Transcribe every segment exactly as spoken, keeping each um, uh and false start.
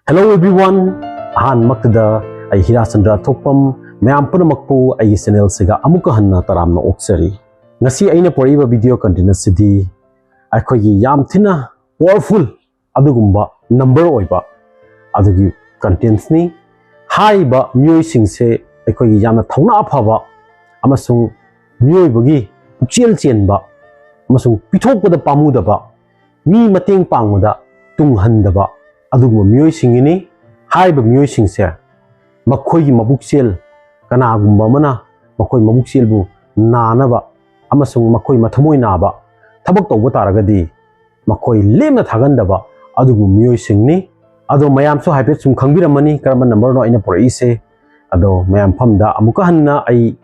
Hello everyone, ꯑꯍꯥꯟꯕꯃꯛꯇꯗ ꯑꯩ ꯍꯤꯔꯥꯆꯟꯗ꯭ꯔ ꯊꯣꯛꯄꯝ ꯃꯌꯥꯝ ꯄꯨꯝꯅꯃꯛꯄꯨ ꯑꯩꯒꯤ ꯆꯦꯅꯦꯜꯁꯤꯒ ꯑꯃꯨꯛꯀ ꯍꯟꯅ ꯇꯔꯥꯝꯅ ꯑꯣꯛꯆꯔꯤ꯫ ꯉꯁꯤ ꯑꯩꯅ ꯄꯨꯔꯛꯏꯕ ꯚꯤꯗꯤꯑꯣ ꯀꯟꯇꯦꯟ ꯑꯁꯤꯗꯤ ꯑꯩꯈꯣꯏꯒꯤ ꯌꯥꯝ ꯊꯤꯅ ꯄꯥꯋꯔꯐꯨꯜ ꯑꯗꯨꯒꯨꯝꯕ ꯅꯝꯕꯔ ꯑꯣꯏꯕ ꯑꯗꯨꯒꯤ ꯀꯟꯇꯦꯟꯁꯅꯤ꯫ ꯍꯥꯏꯔꯤꯕ ꯃꯤꯑꯣꯏꯁꯤꯡꯁꯦ ꯑꯩꯈꯣꯏꯒꯤ ꯌꯥꯝꯅ ꯊꯧꯅꯥ ꯐꯕ ꯑꯃꯁꯨꯡ ꯃꯤꯑꯣꯏꯕꯒꯤ ꯄꯨꯛꯆꯦꯜ ꯆꯦꯟꯕ ꯑꯃꯁꯨꯡ ꯄꯤꯊꯣꯛꯄꯗ ꯄꯥꯝꯃꯨꯗꯕ, ꯃꯤ ꯃꯇꯦꯡ ꯄꯥꯡꯕꯗ ꯇꯨꯡꯍꯟꯗꯕ ꯑꯗꯨꯒꯨꯝꯕ ꯃꯤꯑꯣꯏꯁꯤꯡꯒꯤꯅꯤ꯫ ꯍꯥꯏꯔꯤꯕ ꯃꯤꯑꯣꯏꯁꯤꯡꯁꯦ ꯃꯈꯣꯏꯒꯤ ꯃꯕꯨꯛꯆꯦꯜ, ꯀꯅꯥꯒꯨꯝꯕ ꯑꯃꯅ ꯃꯈꯣꯏ ꯃꯕꯨꯛꯆꯦꯜꯕꯨ ꯅꯥꯅꯕ ꯑꯃꯁꯨꯡ ꯃꯈꯣꯏ ꯃꯊꯃꯣꯏ ꯅꯥꯕ ꯊꯕꯛ ꯇꯧꯕ ꯇꯥꯔꯒꯗꯤ ꯃꯈꯣꯏ ꯂꯦꯝꯅ ꯊꯥꯒꯟꯗꯕ ꯑꯗꯨꯒꯨꯝꯕ ꯃꯤꯑꯣꯏꯁꯤꯡꯅꯤ꯫ ꯑꯗꯣ ꯃꯌꯥꯝꯁꯨ ꯍꯥꯏꯐꯦꯠ ꯁꯨꯝ ꯈꯪꯕꯤꯔꯝꯃꯅꯤ ꯀꯔꯝꯕ ꯅꯝꯕꯔꯅꯣ ꯑꯩꯅ ꯄꯨꯔꯛꯏꯁꯦ꯫ ꯑꯗꯣ ꯃꯌꯥꯝ ꯃꯐꯝꯗ ꯑꯃꯨꯛꯀ ꯍꯟꯅ ꯑꯩ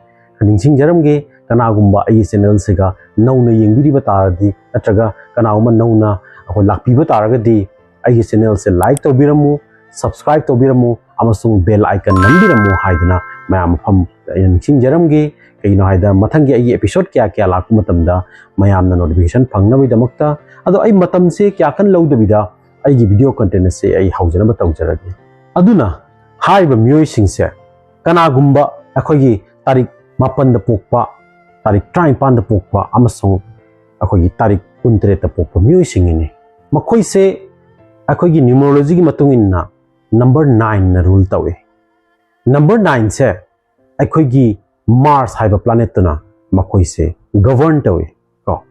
ꯅꯤꯡꯁꯤꯡꯖꯔꯝꯒꯦ, ꯀꯅꯥꯒꯨꯝꯕ ꯑꯩꯒꯤ ꯆꯦꯅꯦꯜꯁꯤꯒ ꯅꯧꯅ ꯌꯦꯡꯕꯤꯔꯤꯕ ꯇꯥꯔꯗꯤ ꯅꯠꯇ꯭ꯔꯒ ꯀꯅꯥꯒꯨꯝꯕ ꯅꯧꯅ ꯑꯩꯈꯣꯏ ꯂꯥꯛꯄꯤꯕ ꯇꯥꯔꯒꯗꯤ ꯑꯩꯒꯤ ꯆꯦꯅꯦꯜꯁꯦ ꯂꯥꯏꯛ ꯇꯧꯕꯤꯔꯝꯃꯨ, ꯁꯕꯁꯀ꯭ꯔꯥꯏꯕ ꯇꯧꯕꯤꯔꯝꯃꯨ ꯑꯃꯁꯨꯡ ꯕꯦꯜ ꯑꯥꯏꯀꯟ ꯅꯝꯕꯤꯔꯝꯃꯨ ꯍꯥꯏꯗꯅ ꯃꯌꯥꯝ ꯃꯐꯝ ꯑꯩꯅ ꯅꯤꯡꯁꯤꯡꯖꯔꯝꯒꯦ꯫ ꯀꯩꯒꯤꯅꯣ ꯍꯥꯏꯗ ꯃꯊꯪꯒꯤ ꯑꯩꯒꯤ ꯑꯦꯄꯤꯁꯣꯗ ꯀꯌꯥ ꯀꯌꯥ ꯂꯥꯛꯄ ꯃꯇꯝꯗ ꯃꯌꯥꯝꯅ ꯅꯣꯇꯤꯐꯤꯀꯦꯁꯟ ꯐꯪꯅꯕꯒꯤꯗꯃꯛꯇ꯫ ꯑꯗꯣ ꯑꯩ ꯃꯇꯝꯁꯦ ꯀꯌꯥ ꯀꯟꯅ ꯂꯧꯗꯕꯤꯗ ꯑꯩꯒꯤ ꯚꯤꯗꯤꯑꯣ ꯀꯟꯇꯦꯟ ꯑꯁꯦ ꯑꯩ ꯍꯧꯖꯅꯕ ꯇꯧꯖꯔꯒꯦ꯫ ꯑꯗꯨꯅ ꯍꯥꯏꯔꯤꯕ ꯃꯤꯑꯣꯏꯁꯤꯡꯁꯦ ꯀꯅꯥꯒꯨꯝꯕ ꯑꯩꯈꯣꯏꯒꯤ ꯇꯥꯔꯤꯛ ꯃꯥꯄꯟꯗ ꯄꯣꯛꯄ, ꯇꯥꯔꯤꯛ ꯇꯔꯥꯅꯤꯄꯥꯟꯗ ꯄꯣꯛꯄ ꯑꯃꯁꯨꯡ ꯑꯩꯈꯣꯏꯒꯤ ꯇꯥꯔꯤꯛ ꯀꯨꯟꯇꯔꯦꯠꯇ ꯄꯣꯛꯄ ꯃꯤꯑꯣꯏꯁꯤꯡꯒꯤꯅꯤ꯫ ꯃꯈꯣꯏꯁꯦ ꯑꯩꯈꯣꯏꯒꯤ ꯅ꯭ꯌꯨꯃꯔꯣꯂꯣꯖꯤꯒꯤ ꯃꯇꯨꯡ ꯏꯟꯅ ꯅꯝꯕꯔ ꯅꯥꯏꯟꯅ ꯔꯨꯜ ꯇꯧꯏ꯫ ꯅꯝꯕꯔ ꯅꯥꯏꯟꯁꯦ ꯑꯩꯈꯣꯏꯒꯤ ꯃꯥꯔꯁ ꯍꯥꯏꯕ ꯄ꯭ꯂꯥꯅꯦꯠꯇꯨꯅ ꯃꯈꯣꯏꯁꯦ ꯒꯕꯔꯟ ꯇꯧꯏ ꯀꯣ꯫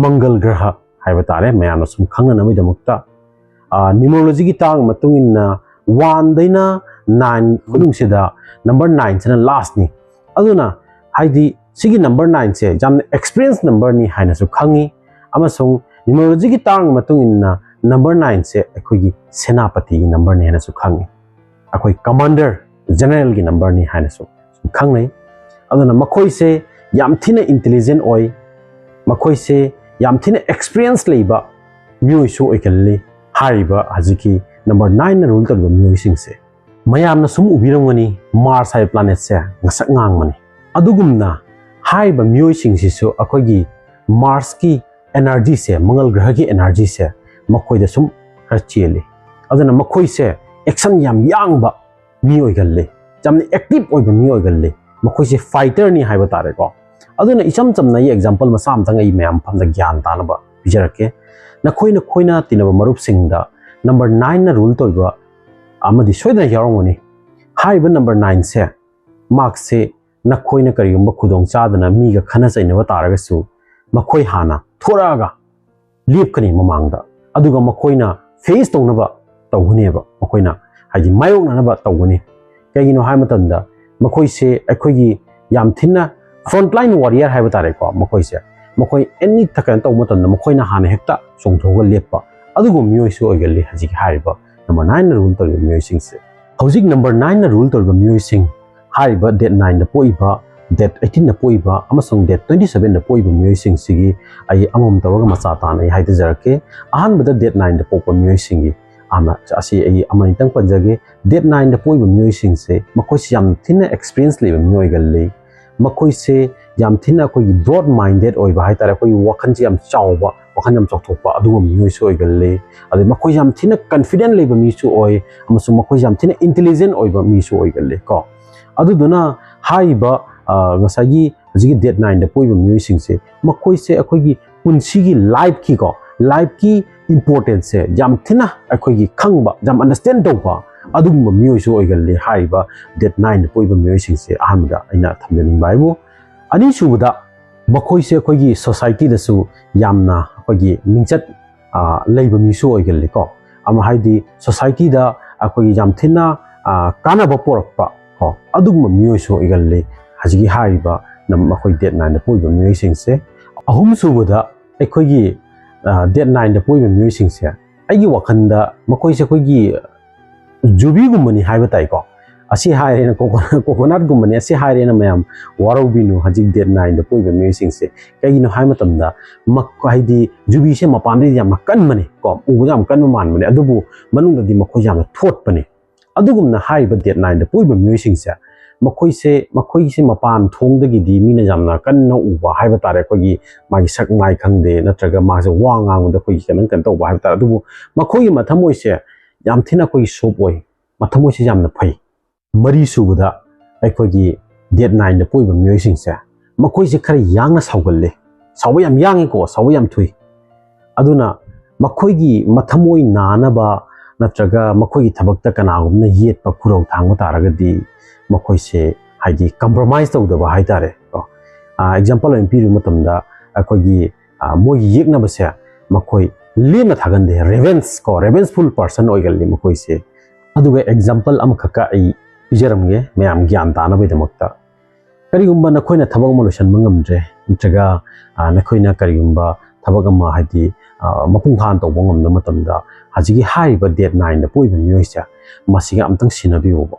ꯃꯪꯒꯜ ꯒ꯭ꯔꯍ ꯍꯥꯏꯕ ꯇꯥꯔꯦ, ꯃꯌꯥꯝꯅ ꯁꯨꯝ ꯈꯪꯅꯅꯕꯒꯤꯗꯃꯛꯇ꯫ ꯅ꯭ꯌꯨꯃꯔꯣꯂꯣꯖꯤꯒꯤ ꯇꯥꯡ ꯃꯇꯨꯡ ꯏꯟꯅ ꯋꯥꯟꯗꯩꯅ ꯅꯥꯏꯟ ꯃꯅꯨꯡꯁꯤꯗ ꯅꯝꯕꯔ ꯅꯥꯏꯟꯁꯤꯅ ꯂꯥꯁꯅꯤ꯫ ꯑꯗꯨꯅ ꯍꯥꯏꯗꯤ ꯁꯤꯒꯤ ꯅꯝꯕꯔ ꯅꯥꯏꯟꯁꯦ ꯌꯥꯝꯅ ꯑꯦꯛꯁꯄꯤꯔꯤꯌꯦꯟꯁ ꯅꯝꯕꯔꯅꯤ ꯍꯥꯏꯅꯁꯨ ꯈꯪꯉꯤ, ꯑꯃꯁꯨꯡ ꯅ꯭ꯌꯨꯃꯔꯣꯂꯣꯖꯤꯒꯤ ꯇꯥꯡ ꯃꯇꯨꯡ ꯏꯟꯅ ꯅꯝꯕꯔ ꯅꯥꯏꯟꯁꯦ ꯑꯩꯈꯣꯏꯒꯤ ꯁꯦꯅꯥꯄꯇꯤꯒꯤ ꯅꯝꯕꯔꯅꯤ ꯍꯥꯏꯅꯁꯨ ꯈꯪꯉꯤ꯫ ꯑꯩꯈꯣꯏ ꯀꯃꯥꯟꯗꯔ ꯖꯦꯅꯔꯦꯜꯒꯤ ꯅꯝꯕꯔꯅꯤ ꯍꯥꯏꯅꯁꯨ ꯈꯪꯅꯩ꯫ ꯑꯗꯨꯅ ꯃꯈꯣꯏꯁꯦ ꯌꯥꯝ ꯊꯤꯅ ꯏꯟꯇꯦꯂꯤꯖꯦꯟ ꯑꯣꯏ, ꯃꯈꯣꯏꯁꯦ ꯌꯥꯝ ꯊꯤꯅ ꯑꯦꯛꯁꯄꯤꯔꯤꯌꯦꯟꯁ ꯂꯩꯕ ꯃꯤꯑꯣꯏꯁꯨ ꯑꯣꯏꯒꯜꯂꯤ꯫ ꯍꯥꯏꯔꯤꯕ ꯍꯧꯖꯤꯛꯀꯤ ꯅꯝꯕꯔ ꯅꯥꯏꯟꯅ ꯔꯨꯜ ꯇꯧꯔꯤꯕ ꯃꯤꯑꯣꯏꯁꯤꯡꯁꯦ ꯃꯌꯥꯝꯅ ꯁꯨꯝ ꯎꯕꯤꯔꯝꯒꯅꯤ, ꯃꯥꯔꯁ ꯍꯥꯏꯕ ꯄ꯭ꯂꯥꯅꯦꯠꯁꯦ ꯉꯁꯛ ꯉꯥꯡꯕꯅꯤ꯫ ꯑꯗꯨꯒꯨꯝꯅ ꯍꯥꯏꯔꯤꯕ ꯃꯤꯑꯣꯏꯁꯤꯡꯁꯤꯁꯨ ꯑꯩꯈꯣꯏꯒꯤ ꯃꯥꯔꯁꯀꯤ ꯑꯦꯅꯔꯖꯤꯁꯦ, ꯃꯪꯒꯜ ꯒ꯭ꯔꯍꯒꯤ ꯑꯦꯅꯔꯖꯤꯁꯦ ꯃꯈꯣꯏꯗ ꯁꯨꯝ ꯈꯔ ꯆꯦꯜꯂꯤ꯫ ꯑꯗꯨꯅ ꯃꯈꯣꯏꯁꯦ ꯑꯦꯛꯁꯟ ꯌꯥꯝ ꯌꯥꯡꯕ ꯃꯤ ꯑꯣꯏꯒꯜꯂꯤ, ꯌꯥꯝꯅ ꯑꯦꯛꯇꯤꯚ ꯑꯣꯏꯕ ꯃꯤ ꯑꯣꯏꯒꯜꯂꯤ꯫ ꯃꯈꯣꯏꯁꯦ ꯐꯥꯏꯇꯔꯅꯤ ꯍꯥꯏꯕ ꯇꯥꯔꯦꯀꯣ꯫ ꯑꯗꯨꯅ ꯏꯆꯝ ꯆꯝꯅ ꯑꯩ ꯑꯦꯛꯖꯥꯝꯄꯜ ꯃꯆꯥ ꯑꯃꯇꯪ ꯑꯩ ꯃꯌꯥꯝ ꯐꯝꯗ ꯒ꯭ꯌꯥꯟ ꯇꯥꯅꯕ ꯄꯤꯖꯔꯛꯀꯦ꯫ ꯅꯈꯣꯏ ꯅꯈꯣꯏꯅ ꯇꯤꯟꯅꯕ ꯃꯔꯨꯞꯁꯤꯡꯗ ꯅꯝꯕꯔ ꯅꯥꯏꯟꯅ ꯔꯨꯜ ꯇꯧꯔꯤꯕ ꯑꯃꯗꯤ ꯁꯣꯏꯗꯅ ꯌꯥꯎꯔꯝꯒꯅꯤ꯫ ꯍꯥꯏꯔꯤꯕ ꯅꯝꯕꯔ ꯅꯥꯏꯟꯁꯦ, ꯃꯍꯥꯛꯁꯦ ꯅꯈꯣꯏꯅ ꯀꯔꯤꯒꯨꯝꯕ ꯈꯨꯗꯣꯡ ꯆꯥꯗꯅ ꯃꯤꯒ ꯈꯠꯅ ꯆꯩꯅꯕ ꯇꯥꯔꯒꯁꯨ, ꯃꯈꯣꯏ ꯍꯥꯟꯅ ꯊꯣꯔꯛꯑꯒ ꯂꯦꯞꯀꯅꯤ ꯃꯃꯥꯡꯗ, ꯑꯗꯨꯒ ꯃꯈꯣꯏꯅ ꯐꯦꯁ ꯇꯧꯅꯕ ꯇꯧꯒꯅꯦꯕ꯫ ꯃꯈꯣꯏꯅ ꯍꯥꯏꯗꯤ ꯃꯥꯌꯣꯛꯅꯅꯕ ꯇꯧꯒꯅꯤ꯫ ꯀꯩꯒꯤꯅꯣ ꯍꯥꯏꯕ ꯃꯇꯝꯗ, ꯃꯈꯣꯏꯁꯦ ꯑꯩꯈꯣꯏꯒꯤ ꯌꯥꯝ ꯊꯤꯅ ꯐ꯭ꯔꯣꯟꯠ ꯂꯥꯏꯟ ꯋꯥꯔꯤꯌꯔ ꯍꯥꯏꯕ ꯇꯥꯔꯦꯀꯣ꯫ ꯃꯈꯣꯏꯁꯦ, ꯃꯈꯣꯏ ꯑꯦꯅꯤ ꯀꯩꯅꯣ ꯇꯧꯕ ꯃꯇꯝꯗ ꯃꯈꯣꯏꯅ ꯍꯥꯟꯅ ꯍꯦꯛꯇ ꯆꯣꯡꯊꯣꯛꯑꯒ ꯂꯦꯞꯄ ꯑꯗꯨꯒꯨꯝꯕ ꯃꯤꯑꯣꯏꯁꯨ ꯑꯣꯏꯒꯜꯂꯤ ꯍꯧꯖꯤꯛꯀꯤ ꯍꯥꯏꯔꯤꯕ ꯅꯝꯕꯔ ꯅꯥꯏꯟꯅ ꯔꯨꯜ ꯇꯧꯔꯤꯕ ꯃꯤꯑꯣꯏꯁꯤꯡꯁꯦ꯫ ꯍꯧꯖꯤꯛ ꯅꯝꯕꯔ ꯅꯥꯏꯟꯅ ꯔꯨꯜ ꯇꯧꯔꯤꯕ ꯃꯤꯑꯣꯏꯁꯤꯡ ꯍꯥꯏꯔꯤꯕ ꯗꯦꯠ ꯅꯥꯏꯟꯗ ꯄꯣꯛꯏꯕ, ꯗꯦꯠ ꯑꯩꯠꯇꯤꯟꯗ ꯄꯣꯛꯏꯕ ꯑꯃꯁꯨꯡ ꯗꯦꯠ ꯇ꯭ꯋꯦꯟꯇꯤ ꯁꯕꯦꯟꯗ ꯄꯣꯛꯏꯕ ꯃꯤꯑꯣꯏꯁꯤꯡꯁꯤꯒꯤ ꯑꯩ ꯑꯃꯃꯝ ꯇꯧꯔꯒ ꯃꯆꯥ ꯇꯥꯅ ꯑꯩ ꯍꯥꯏꯖꯔꯛꯀꯦ꯫ ꯑꯍꯥꯟꯕꯗ ꯗꯦꯠ ꯅꯥꯏꯟꯗ ꯄꯣꯛꯄ ꯃꯤꯑꯣꯏꯁꯤꯡꯒꯤ ꯑꯃ, ꯑꯁꯤ ꯑꯩ ꯑꯃꯅꯤꯇꯪ ꯄꯟꯖꯒꯦ꯫ ꯗꯦꯠ ꯅꯥꯏꯟꯗ ꯄꯣꯛꯏꯕ ꯃꯤꯑꯣꯏꯁꯤꯡꯁꯦ, ꯃꯈꯣꯏꯁꯤ ꯌꯥꯝ ꯊꯤꯅ ꯑꯦꯛꯁꯄꯤꯔꯤꯌꯦꯟꯁ ꯂꯩꯕ ꯃꯤꯑꯣꯏꯒꯜꯂꯤ꯫ ꯃꯈꯣꯏꯁꯦ ꯌꯥꯝ ꯊꯤꯅ ꯑꯩꯈꯣꯏꯒꯤ ꯕ꯭ꯔꯣꯗ ꯃꯥꯏꯟꯗꯦꯠ ꯑꯣꯏꯕ ꯍꯥꯏꯇꯥꯔꯦ, ꯑꯩꯈꯣꯏꯒꯤ ꯋꯥꯈꯜꯁꯦ ꯌꯥꯝ ꯆꯥꯎꯕ, ꯋꯥꯈꯜ ꯌꯥꯝ ꯆꯥꯎꯊꯣꯛꯄ ꯑꯗꯨꯒꯨꯝꯕ ꯃꯤꯑꯣꯏꯁꯨ ꯑꯣꯏꯒꯜꯂꯤ꯫ ꯑꯗꯩ ꯃꯈꯣꯏꯁꯦ ꯌꯥꯝ ꯊꯤꯅ ꯀꯟꯐꯤꯗꯦꯟ ꯂꯩꯕ ꯃꯤꯁꯨ ꯑꯣꯏ, ꯑꯃꯁꯨꯡ ꯃꯈꯣꯏꯁꯦ ꯌꯥꯝ ꯊꯤꯅ ꯏꯟꯇꯦꯂꯤꯖꯦꯟ ꯑꯣꯏꯕ ꯃꯤꯁꯨ ꯑꯣꯏꯒꯜꯂꯤ ꯀꯣ꯫ ꯑꯗꯨꯗꯨꯅ ꯍꯥꯏꯔꯤꯕ, ꯑ, ꯉꯁꯥꯏꯒꯤ ꯍꯧꯖꯤꯛꯀꯤ ꯗꯦꯠ ꯅꯥꯏꯟꯗ ꯄꯣꯛꯏꯕ ꯃꯤꯑꯣꯏꯁꯤꯡꯁꯦ, ꯃꯈꯣꯏꯁꯦ ꯑꯩꯈꯣꯏꯒꯤ ꯄꯨꯟꯁꯤꯒꯤ ꯂꯥꯏꯐꯀꯤꯀꯣ, ꯂꯥꯏꯐꯀꯤ ꯏꯝꯄꯣꯔꯇꯦꯟꯁꯁꯦ ꯌꯥꯝ ꯊꯤꯅ ꯑꯩꯈꯣꯏꯒꯤ ꯈꯪꯕ, ꯌꯥꯝ ꯑꯟꯗꯔꯁꯇꯦꯟ ꯇꯧꯕ ꯑꯗꯨꯒꯨꯝꯕ ꯃꯤꯑꯣꯏꯁꯨ ꯑꯣꯏꯒꯜꯂꯤ ꯍꯥꯏꯔꯤꯕ ꯗꯦꯠ ꯅꯥꯏꯟꯗ ꯄꯣꯛꯏꯕ ꯃꯤꯑꯣꯏꯁꯤꯡꯁꯦ꯫ ꯑꯍꯥꯟꯕꯗ ꯑꯩꯅ ꯊꯝꯖꯅꯤꯡꯕ ꯍꯥꯏꯕꯨ, ꯑꯅꯤꯁꯨꯕꯗ ꯃꯈꯣꯏꯁꯦ ꯑꯩꯈꯣꯏꯒꯤ ꯁꯣꯁꯥꯏꯇꯤꯗꯁꯨ ꯌꯥꯝꯅ ꯑꯩꯈꯣꯏꯒꯤ ꯃꯤꯡꯆꯠ, ꯑ, ꯂꯩꯕ ꯃꯤꯁꯨ ꯑꯣꯏꯒꯜꯂꯤꯀꯣ꯫ ꯑꯃ ꯍꯥꯏꯗꯤ ꯁꯣꯁꯥꯏꯇꯤꯗ ꯑꯩꯈꯣꯏꯒꯤ ꯌꯥꯝ ꯊꯤꯅ, ꯑ, ꯀꯥꯟꯅꯕ ꯄꯨꯔꯛꯄ ꯀꯣ, ꯑꯗꯨꯒꯨꯝꯕ ꯃꯤꯑꯣꯏꯁꯨ ꯑꯣꯏꯒꯜꯂꯤ ꯍꯧꯖꯤꯛꯀꯤ ꯍꯥꯏꯔꯤꯕ ꯅꯝ-, ꯑꯩꯈꯣꯏ ꯗꯦꯠ ꯅꯥꯏꯟꯗ ꯄꯣꯛꯏꯕ ꯃꯤꯑꯣꯏꯁꯤꯡꯁꯦ꯫ ꯑꯍꯨꯝꯁꯨꯕꯗ ꯑꯩꯈꯣꯏꯒꯤ, ꯑ, ꯗꯦꯠ ꯅꯥꯏꯟꯗ ꯄꯣꯛꯏꯕ ꯃꯤꯑꯣꯏꯁꯤꯡꯁꯦ, ꯑꯩꯒꯤ ꯋꯥꯈꯜꯗ ꯃꯈꯣꯏꯁꯦ ꯑꯩꯈꯣꯏꯒꯤ ꯖꯨꯕꯤꯒꯨꯝꯕꯅꯤ ꯍꯥꯏꯕ ꯇꯥꯏꯀꯣ꯫ ꯑꯁꯤ ꯍꯥꯏꯔꯦꯅ ꯀꯣꯀꯣꯅꯠ, ꯀꯣꯀꯣꯅꯠꯀꯨꯝꯕꯅꯤ, ꯑꯁꯤ ꯍꯥꯏꯔꯦꯅ ꯃꯌꯥꯝ ꯋꯥꯔꯧꯕꯤꯅꯨ ꯍꯧꯖꯤꯛ ꯗꯦꯠ ꯅꯥꯏꯟꯗ ꯄꯣꯛꯏꯕ ꯃꯤꯑꯣꯏꯁꯤꯡꯁꯦ꯫ ꯀꯩꯒꯤꯅꯣ ꯍꯥꯏꯕ ꯃꯇꯝꯗ ꯃꯛ-, ꯍꯥꯏꯗꯤ ꯖꯨꯕꯤꯁꯦ ꯃꯄꯥꯟꯗꯗꯤ ꯌꯥꯝꯅ ꯀꯟꯕꯅꯤ ꯀꯣ, ꯎꯕꯗ ꯌꯥꯝ ꯀꯟꯕ ꯃꯥꯟꯕꯅꯦ, ꯑꯗꯨꯕꯨ ꯃꯅꯨꯡꯗꯗꯤ ꯃꯈꯣꯏꯁꯦ ꯌꯥꯝꯅ ꯊꯣꯠꯄꯅꯤ꯫ ꯑꯗꯨꯒꯨꯝꯅ ꯍꯥꯏꯔꯤꯕ ꯗꯦꯠ ꯅꯥꯏꯟꯗ ꯄꯣꯛꯏꯕ ꯃꯤꯑꯣꯏꯁꯤꯡꯁꯦ, ꯃꯈꯣꯏꯁꯦ, ꯃꯈꯣꯏꯁꯦ ꯃꯄꯥꯟ ꯊꯣꯡꯗꯒꯤꯗꯤ ꯃꯤꯅ ꯌꯥꯝꯅ ꯀꯟꯅ ꯎꯕ ꯍꯥꯏꯕ ꯇꯥꯔꯦ, ꯑꯩꯈꯣꯏꯒꯤ ꯃꯥꯒꯤ ꯁꯛ ꯃꯥꯏ ꯈꯪꯗꯦ, ꯅꯠꯇ꯭ꯔꯒ ꯃꯥꯁꯦ ꯋꯥ ꯉꯥꯡꯕꯗ ꯑꯩꯈꯣꯏꯒꯤ ꯈꯤꯇꯪ ꯀꯩꯅꯣ ꯇꯧꯕ ꯍꯥꯏꯕ ꯇꯥꯔꯦ, ꯑꯗꯨꯕꯨ ꯃꯈꯣꯏꯒꯤ ꯃꯊꯃꯣꯏꯁꯦ ꯌꯥꯝ ꯊꯤꯅ ꯑꯩꯈꯣꯏꯒꯤ ꯁꯣꯞ ꯑꯣꯏ, ꯃꯊꯃꯣꯏꯁꯦ ꯌꯥꯝꯅ ꯐꯩ꯫ ꯃꯔꯤ ꯁꯨꯕꯗ ꯑꯩꯈꯣꯏꯒꯤ ꯗꯦꯠ ꯅꯥꯏꯟꯗ ꯄꯣꯛꯏꯕ ꯃꯤꯑꯣꯏꯁꯤꯡꯁꯦ, ꯃꯈꯣꯏꯁꯦ ꯈꯔ ꯌꯥꯡꯅ ꯁꯥꯎꯒꯜꯂꯤ꯫ ꯁꯥꯎꯕ ꯌꯥꯝ ꯌꯥꯡꯉꯤꯀꯣ, ꯁꯥꯎꯕ ꯌꯥꯝ ꯊꯨꯏ꯫ ꯑꯗꯨꯅ ꯃꯈꯣꯏꯒꯤ ꯃꯊꯃꯣꯏ ꯅꯥꯅꯕ ꯅꯠꯇ꯭ꯔꯒ ꯃꯈꯣꯏꯒꯤ ꯊꯕꯛꯇ ꯀꯅꯥꯒꯨꯝꯕꯅ ꯌꯦꯠꯄ ꯈꯨꯔꯧ ꯊꯥꯡꯕ ꯇꯥꯔꯒꯗꯤ, ꯃꯈꯣꯏꯁꯦ ꯍꯥꯏꯗꯤ ꯀꯝꯄ꯭ꯔꯣꯃꯥꯏꯁ ꯇꯧꯗꯕ ꯍꯥꯏꯇꯥꯔꯦ ꯀꯣ꯫ ꯑꯦꯛꯖꯥꯝꯄꯜ ꯑꯣꯏꯅ ꯄꯤꯔꯨꯕ ꯃꯇꯝꯗ, ꯑꯩꯈꯣꯏꯒꯤ ꯃꯣꯏꯒꯤ ꯌꯦꯛꯅꯕꯁꯦ ꯃꯈꯣꯏ ꯂꯦꯝꯅ ꯊꯥꯒꯟꯗꯦ꯫ ꯔꯦꯚꯦꯟꯁ ꯀꯣ, ꯔꯦꯚꯦꯟꯁꯐꯨꯜ ꯄꯥꯔꯁꯟ ꯑꯣꯏꯒꯜꯂꯤ ꯃꯈꯣꯏꯁꯦ꯫ ꯑꯗꯨꯒ ꯑꯦꯛꯖꯥꯝꯄꯜ ꯑꯃꯈꯛꯀ ꯑꯩ ꯄꯤꯖꯔꯝꯒꯦ ꯃꯌꯥꯝ ꯒ꯭ꯌꯥꯟ ꯇꯥꯅꯕꯒꯤꯗꯃꯛꯇ꯫ ꯀꯔꯤꯒꯨꯝꯕ ꯅꯈꯣꯏꯅ ꯊꯕꯛ ꯑꯃ ꯂꯣꯏꯁꯤꯟꯕ ꯉꯝꯗ꯭ꯔꯦ, ꯅꯠꯇ꯭ꯔꯒ ꯅꯈꯣꯏꯅ ꯀꯔꯤꯒꯨꯝꯕ ꯊꯕꯛ ꯑꯃ ꯍꯥꯏꯗꯤ ꯃꯄꯨꯡ ꯐꯥꯅ ꯇꯧꯕ ꯉꯝꯗꯕ ꯃꯇꯝꯗ, ꯍꯧꯖꯤꯛꯀꯤ ꯍꯥꯏꯔꯤꯕ ꯗꯦꯠ ꯅꯥꯏꯟꯗ ꯄꯣꯛꯏꯕ ꯃꯤꯑꯣꯏꯁꯦ ꯃꯁꯤꯒ ꯑꯝꯇꯪ ꯁꯤꯟꯅꯕꯤꯌꯣꯕ꯫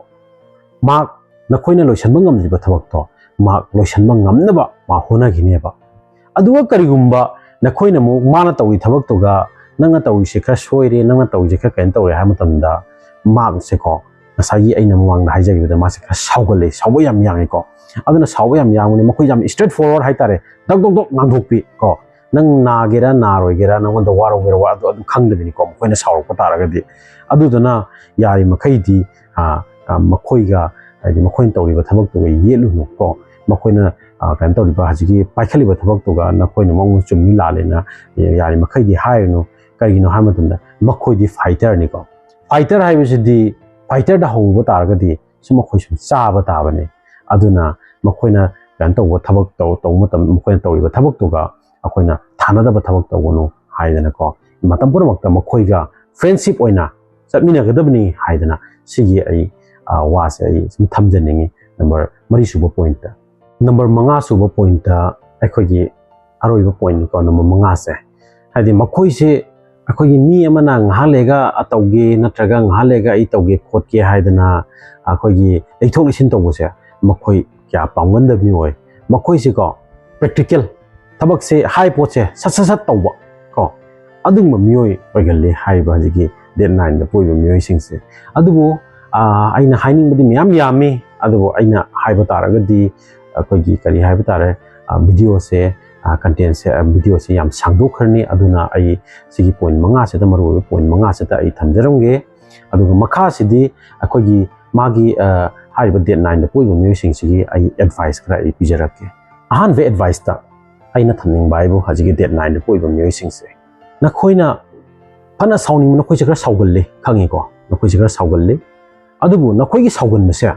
ꯃꯍꯥꯛ ꯅꯈꯣꯏꯅ ꯂꯣꯏꯁꯤꯟꯕ ꯉꯝꯗ꯭ꯔꯤꯕ ꯊꯕꯛꯇꯣ ꯃꯍꯥꯛ ꯂꯣꯏꯁꯤꯟꯕ ꯉꯝꯅꯕ ꯃꯥ ꯍꯣꯠꯅꯈꯤꯅꯦꯕ꯫ ꯑꯗꯨꯒ ꯀꯔꯤꯒꯨꯝꯕ ꯅꯈꯣꯏꯅ ꯑꯃꯨꯛ ꯃꯥꯅ ꯇꯧꯔꯤ ꯊꯕꯛꯇꯨꯒ ꯅꯪꯅ ꯇꯧꯔꯤꯁꯦ ꯈꯔ ꯁꯣꯏꯔꯦ, ꯅꯪꯅ ꯇꯧꯔꯤꯁꯦ ꯈꯔ ꯀꯩꯅꯣ ꯇꯧꯔꯦ ꯍꯥꯏꯕ ꯃꯇꯝꯗ, ꯃꯍꯥꯛꯁꯦꯀꯣ, ꯉꯁꯥꯏꯒꯤ ꯑꯩꯅ ꯃꯃꯥꯡꯗ ꯍꯥꯏꯖꯈꯤꯕꯗ ꯃꯥꯁꯦ ꯈꯔ ꯁꯥꯎꯒꯜꯂꯦ, ꯁꯥꯎꯕ ꯌꯥꯝ ꯌꯥꯡꯉꯦꯀꯣ꯫ ꯑꯗꯨꯅ ꯁꯥꯎꯕ ꯌꯥꯝ ꯌꯥꯡꯕꯅꯤ, ꯃꯈꯣꯏ ꯌꯥꯝ ꯏꯁꯇ꯭ꯔꯦꯠ ꯐꯣꯔꯋꯥꯔꯗ ꯍꯥꯏꯇꯥꯔꯦ, ꯗꯛ ꯗꯣꯛ ꯗꯣꯛ ꯉꯥꯡꯊꯣꯛꯄꯤ ꯀꯣ꯫ ꯅꯪ ꯅꯥꯒꯦꯔꯥ ꯅꯥꯔꯣꯏꯒꯦꯔꯥ, ꯅꯪꯉꯣꯟꯗ ꯋꯥꯔꯧꯒꯦꯔꯥ ꯋꯥ-, ꯑꯗꯨ, ꯑꯗꯨ ꯈꯪꯗꯕꯤꯅꯤꯀꯣ ꯃꯈꯣꯏꯅ ꯁꯥꯎꯔꯛꯄ ꯇꯥꯔꯒꯗꯤ꯫ ꯑꯗꯨꯗꯨꯅ ꯌꯥꯔꯤꯃꯈꯩꯗꯤ ꯃꯈꯣꯏꯒ ꯍꯥꯏꯗꯤ ꯃꯈꯣꯏꯅ ꯇꯧꯔꯤꯕ ꯊꯕꯛꯇꯨꯒ ꯌꯦꯠꯂꯨꯅꯨ ꯀꯣ꯫ ꯃꯈꯣꯏꯅ ꯀꯩꯅꯣ ꯇꯧꯔꯤꯕ ꯍꯧꯖꯤꯛꯀꯤ ꯄꯥꯏꯈꯠꯂꯤꯕ ꯊꯕꯛꯇꯨꯒ ꯅꯈꯣꯏꯅ ꯃꯑꯣꯡ ꯆꯨꯝꯃꯤ ꯂꯥꯜꯂꯦꯅ ꯌꯥꯔꯤꯃꯈꯩꯗꯤ ꯍꯥꯏꯔꯨꯅꯨ꯫ ꯀꯔꯤꯒꯤꯅꯣ ꯍꯥꯏꯕ ꯃꯇꯝꯗ ꯃꯈꯣꯏꯗꯤ ꯐꯥꯏꯇꯔꯅꯤꯀꯣ꯫ ꯐꯥꯏꯇꯔ ꯍꯥꯏꯕꯁꯤꯗꯤ ꯐꯥꯏꯇꯔꯗ ꯍꯧꯔꯨꯕ ꯇꯥꯔꯒꯗꯤ ꯁꯨꯝ ꯑꯩꯈꯣꯏ ꯁꯨꯝ ꯆꯥꯕ ꯇꯥꯕꯅꯤ꯫ ꯑꯗꯨꯅ ꯃꯈꯣꯏꯅ ꯀꯩꯅꯣ ꯇꯧꯕ ꯊꯕꯛ ꯇꯧ-, ꯇꯧꯕ ꯃꯇꯝꯗ ꯃꯈꯣꯏꯅ ꯇꯧꯔꯤꯕ ꯊꯕꯛꯇꯨꯒ ꯑꯩꯈꯣꯏꯅ ꯊꯥꯅꯗꯕ ꯊꯕꯛ ꯇꯧꯒꯅꯨ ꯍꯥꯏꯗꯅꯀꯣ, ꯃꯇꯝ ꯄꯨꯝꯅꯃꯛꯇ ꯃꯈꯣꯏꯒ ꯐ꯭ꯔꯦꯟꯁꯤꯞ ꯑꯣꯏꯅ ꯆꯠꯃꯤꯟꯅꯒꯗꯕꯅꯤ ꯍꯥꯏꯗꯅ ꯁꯤꯒꯤ ꯑꯩ, ꯑ, ꯋꯥꯁꯦ ꯑꯩ ꯁꯨꯝ ꯊꯝꯖꯅꯤꯡꯉꯤ꯫ ꯅꯝꯕꯔ ꯃꯔꯤ ꯁꯨꯕ ꯄꯣꯏꯟꯠꯇ꯫ ꯅꯝꯕꯔ ꯃꯉꯥ ꯁꯨꯕ ꯄꯣꯏꯟꯠꯇ ꯑꯩꯈꯣꯏꯒꯤ ꯑꯔꯣꯏꯕ ꯄꯣꯏꯟꯠꯅꯤꯀꯣ, ꯅꯝꯕꯔ ꯃꯉꯥꯁꯦ꯫ ꯍꯥꯏꯗꯤ ꯃꯈꯣꯏꯁꯦ ꯑꯩꯈꯣꯏꯒꯤ ꯃꯤ ꯑꯃꯅ ꯉꯥꯏꯍꯥꯛ ꯂꯩꯔꯒ ꯑ ꯇꯧꯒꯦ ꯅꯠꯇ꯭ꯔꯒ ꯉꯥꯏꯍꯥꯛ ꯂꯩꯔꯒ ꯑꯩ ꯇꯧꯒꯦ ꯈꯣꯠꯀꯦ ꯍꯥꯏꯗꯅ ꯑꯩꯈꯣꯏꯒꯤ ꯂꯩꯊꯣꯛ ꯂꯩꯁꯤꯟ ꯇꯧꯕꯁꯦ ꯃꯈꯣꯏ ꯀꯌꯥ ꯄꯥꯝꯒꯟꯗꯕ ꯃꯤ ꯑꯣꯏ꯫ ꯃꯈꯣꯏꯁꯦꯀꯣ practical ꯊꯕꯛꯁꯦ ꯍꯥꯏ ꯄꯣꯠꯁꯦ ꯁꯠ ꯁꯠ ꯁꯠ ꯇꯧꯕ ꯀꯣ, ꯑꯗꯨꯒꯨꯝꯕ ꯃꯤꯑꯣꯏ ꯑꯣꯏꯒꯜꯂꯤ ꯍꯥꯏꯔꯤꯕ ꯍꯧꯖꯤꯛꯀꯤ ꯗꯦꯠ ꯅꯥꯏꯟꯗ ꯄꯣꯛꯏꯕ ꯃꯤꯑꯣꯏꯁꯤꯡꯁꯦ꯫ ꯑꯗꯨꯕꯨ, ꯑ, ꯑꯩꯅ ꯍꯥꯏꯅꯤꯡꯕꯗꯤ ꯃꯌꯥꯝ ꯌꯥꯝꯃꯤ, ꯑꯗꯨꯕꯨ ꯑꯩꯅ ꯍꯥꯏꯕ ꯇꯥꯔꯒꯗꯤ ꯑꯩꯈꯣꯏꯒꯤ ꯀꯔꯤ ꯍꯥꯏꯕ ꯇꯥꯔꯦ, ꯑ, ꯚꯤꯗꯤꯑꯣꯁꯦ, ꯑ, ꯀꯟꯇꯦꯟꯁꯦ, ꯑ, ꯚꯤꯗꯤꯑꯣꯁꯦ ꯌꯥꯝ ꯁꯥꯡꯗꯣꯛꯈ꯭ꯔꯅꯤ꯫ ꯑꯗꯨꯅ ꯑꯩ ꯁꯤꯒꯤ ꯄꯣꯏꯟꯠ ꯃꯉꯥꯁꯤꯗ, ꯃꯔꯨꯑꯣꯏꯕ ꯄꯣꯏꯟꯠ ꯃꯉꯥꯁꯤꯗ ꯑꯩ ꯊꯝꯖꯔꯝꯒꯦ꯫ ꯑꯗꯨꯒ ꯃꯈꯥꯁꯤꯗꯤ ꯑꯩꯈꯣꯏꯒꯤ ꯃꯥꯒꯤ, ꯑ, ꯍꯥꯏꯔꯤꯕ date nine-ꯗ ꯄꯣꯛꯏꯕ ꯃꯤꯑꯣꯏꯁꯤꯡꯁꯤꯒꯤ ꯑꯩ advice ꯈꯔ ꯑꯩ ꯄꯤꯖꯔꯛꯀꯦ꯫ ꯑꯍꯥꯟꯕ advice-ꯇ ꯑꯩꯅ ꯊꯝꯅꯤꯡꯕ ꯍꯥꯏꯕꯨ ꯍꯧꯖꯤꯛꯀꯤ date nine-ꯗ ꯄꯣꯛꯏꯕ ꯃꯤꯑꯣꯏꯁꯤꯡꯁꯦ, ꯅꯈꯣꯏꯅ ꯐꯅ ꯁꯥꯎꯅꯤꯡꯕ, ꯅꯈꯣꯏꯁꯦ ꯈꯔ ꯁꯥꯎꯒꯜꯂꯤ, ꯈꯪꯉꯤꯀꯣ? ꯅꯈꯣꯏꯁꯦ ꯈꯔ ꯁꯥꯎꯒꯜꯂꯤ꯫ ꯑꯗꯨꯕꯨ ꯅꯈꯣꯏꯒꯤ ꯁꯥꯎꯒꯟꯕꯁꯦ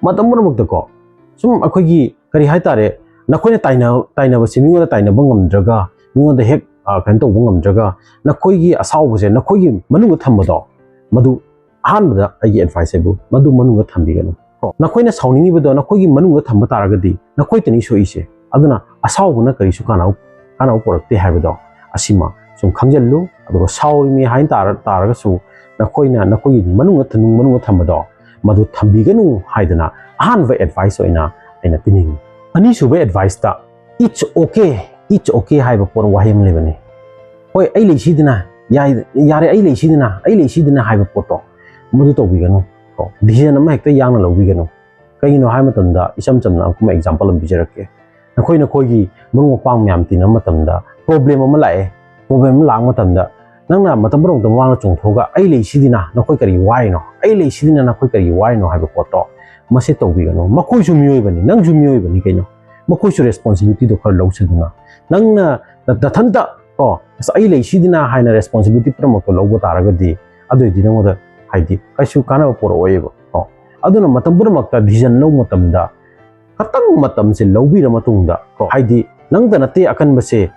ꯃꯇꯝ ꯄꯨꯝꯅꯃꯛꯇꯀꯣ, ꯁꯨꯝ ꯑꯩꯈꯣꯏꯒꯤ, ꯀꯔꯤ ꯍꯥꯏꯇꯥꯔꯦ, ꯅꯈꯣꯏꯅ ꯇꯥꯏꯅ-, ꯇꯥꯏꯅꯕꯁꯦ ꯃꯤꯉꯣꯟꯗ ꯇꯥꯏꯅꯕ ꯉꯝꯗ꯭ꯔꯒ, ꯃꯤꯉꯣꯟꯗ ꯍꯦꯛ, ꯑ, ꯀꯩꯅꯣ ꯇꯧꯕ ꯉꯝꯗ꯭ꯔꯒ, ꯅꯈꯣꯏꯒꯤ ꯑꯁꯥꯎꯕꯁꯦ ꯅꯈꯣꯏꯒꯤ ꯃꯅꯨꯡꯗ ꯊꯝꯕꯗꯣ, ꯃꯗꯨ ꯑꯍꯥꯟꯕꯗ ꯑꯩꯒꯤ advice ꯍꯥꯏꯕꯨ ꯃꯗꯨ ꯃꯅꯨꯡꯗ ꯊꯝꯕꯤꯒꯅꯨ꯫ ꯀꯣ, ꯅꯈꯣꯏꯅ ꯁꯥꯎꯅꯤꯡꯉꯤꯕꯗꯣ ꯅꯈꯣꯏꯒꯤ ꯃꯅꯨꯡꯗ ꯊꯝꯕ ꯇꯥꯔꯒꯗꯤ ꯅꯈꯣꯏꯇꯅꯤ ꯁꯣꯛꯏꯁꯦ꯫ ꯑꯗꯨꯅ ꯑꯁꯥꯎꯕꯅ ꯀꯔꯤꯁꯨ ꯀꯥꯟꯅꯕ, ꯀꯥꯟꯅꯕ ꯄꯨꯔꯛꯇꯦ ꯍꯥꯏꯕꯗꯣ ꯑꯁꯤꯃ ꯁꯨꯝ ꯈꯪꯖꯤꯜꯂꯨ꯫ ꯑꯗꯨꯒ ꯁꯥꯎꯔꯤꯃꯤ ꯍꯥꯏꯅ ꯇꯥꯔ-, ꯇꯥꯔꯒꯁꯨ ꯅꯈꯣꯏꯅ ꯅꯈꯣꯏꯒꯤ ꯃꯅꯨꯡꯗ ꯊꯝ-, ꯃꯅꯨꯡꯗ ꯊꯝꯕꯗꯣ ꯃꯗꯨ ꯊꯝꯕꯤꯒꯅꯨ ꯍꯥꯏꯗꯅ ꯑꯍꯥꯟꯕ advice ꯑꯣꯏꯅ ꯑꯩꯅ ꯄꯤꯅꯤꯡꯉꯤ꯫ ꯑꯅꯤꯁꯨꯕ advice-ꯇ "It's okay, it's okay" ꯍꯥꯏꯕ ꯄꯣꯠ ꯋꯥꯍꯩ ꯑꯃ ꯂꯩꯕꯅꯤ꯫ "ꯍꯣꯏ, ꯑꯩ ꯂꯩꯁꯤꯗꯅ, ꯌꯥꯏ-, ꯌꯥꯔꯦ, ꯑꯩ ꯂꯩꯁꯤꯗꯅ, ꯑꯩ ꯂꯩꯁꯤꯗꯅ" ꯍꯥꯏꯕ ꯄꯣꯠꯇꯣ ꯃꯗꯨ ꯇꯧꯕꯤꯒꯅꯨ꯫ ꯀꯣ, decision ꯑꯃ ꯍꯦꯛꯇ ꯌꯥꯡꯅ ꯂꯧꯕꯤꯒꯅꯨ꯫ ꯀꯩꯒꯤꯅꯣ ꯍꯥꯏꯕ ꯃꯇꯝꯗ, ꯏꯆꯝ ꯆꯝꯅ ꯑꯩꯈꯣꯏꯅ example ꯑꯃ ꯄꯤꯖꯔꯛꯀꯦ꯫ ꯅꯈꯣꯏ, ꯅꯈꯣꯏꯒꯤ ꯃꯔꯨꯞ ꯃꯄꯥꯡ ꯃꯌꯥꯝ ꯇꯤꯟꯅꯕ ꯃꯇꯝꯗ problem ꯑꯃ ꯂꯥꯛꯑꯦ꯫ Problem ꯑꯃ ꯂꯥꯛꯄ ꯃꯇꯝꯗ ꯅꯪꯅ ꯃꯇꯝ ꯄꯨꯝꯅꯃꯛꯇ ꯃꯃꯥꯡꯗ ꯆꯣꯡꯊꯣꯛꯑꯒ, "ꯑꯩ ꯂꯩꯁꯤꯗꯤꯅ, ꯅꯈꯣꯏ ꯀꯔꯤ ꯋꯥꯔꯤꯅꯣ? ꯑꯩ ꯂꯩꯁꯤꯗꯤꯅ, ꯅꯈꯣꯏ ꯀꯔꯤ ꯋꯥꯔꯤꯅꯣ?" ꯍꯥꯏꯕ ꯄꯣꯠꯇꯣ ꯃꯁꯤ ꯇꯧꯕꯤꯒꯅꯨ꯫ ꯃꯈꯣꯏꯁꯨ ꯃꯤꯑꯣꯏꯕꯅꯤ, ꯅꯪꯁꯨ ꯃꯤꯑꯣꯏꯕꯅꯤ ꯀꯩꯅꯣ꯫ ꯃꯈꯣꯏꯁꯨ responsibility-ꯗꯣ ꯈꯔ ꯂꯧꯁꯤꯗꯅ꯫ ꯅꯪꯅ ꯅ-, ꯅꯊꯟꯇ, "ꯀꯣ, ꯑꯁ, ꯑꯩ ꯂꯩꯁꯤꯗꯤꯅ" ꯍꯥꯏꯅ responsibility ꯄꯨꯝꯅꯃꯛꯇꯣ ꯂꯧꯕ ꯇꯥꯔꯒꯗꯤ, ꯑꯗꯨꯑꯣꯏꯗꯤ ꯅꯉꯣꯟꯗ, ꯍꯥꯏꯗꯤ, ꯀꯩꯁꯨ ꯀꯥꯟꯅꯕ ꯄꯨꯔꯛꯑꯣꯏꯕ꯫ ꯀꯣ, ꯑꯗꯨꯅ ꯃꯇꯝ ꯄꯨꯝꯅꯃꯛꯇ decision ꯂꯧꯕ ꯃꯇꯝꯗ ꯈꯇꯪ ꯃꯇꯝꯁꯦ ꯂꯧꯕꯤꯔ ꯃꯇꯨꯡꯗ, ꯀꯣ, ꯍꯥꯏꯗꯤ, ꯅꯪꯗ ꯅꯠꯇꯦ ꯑꯀꯟꯕꯁꯦ,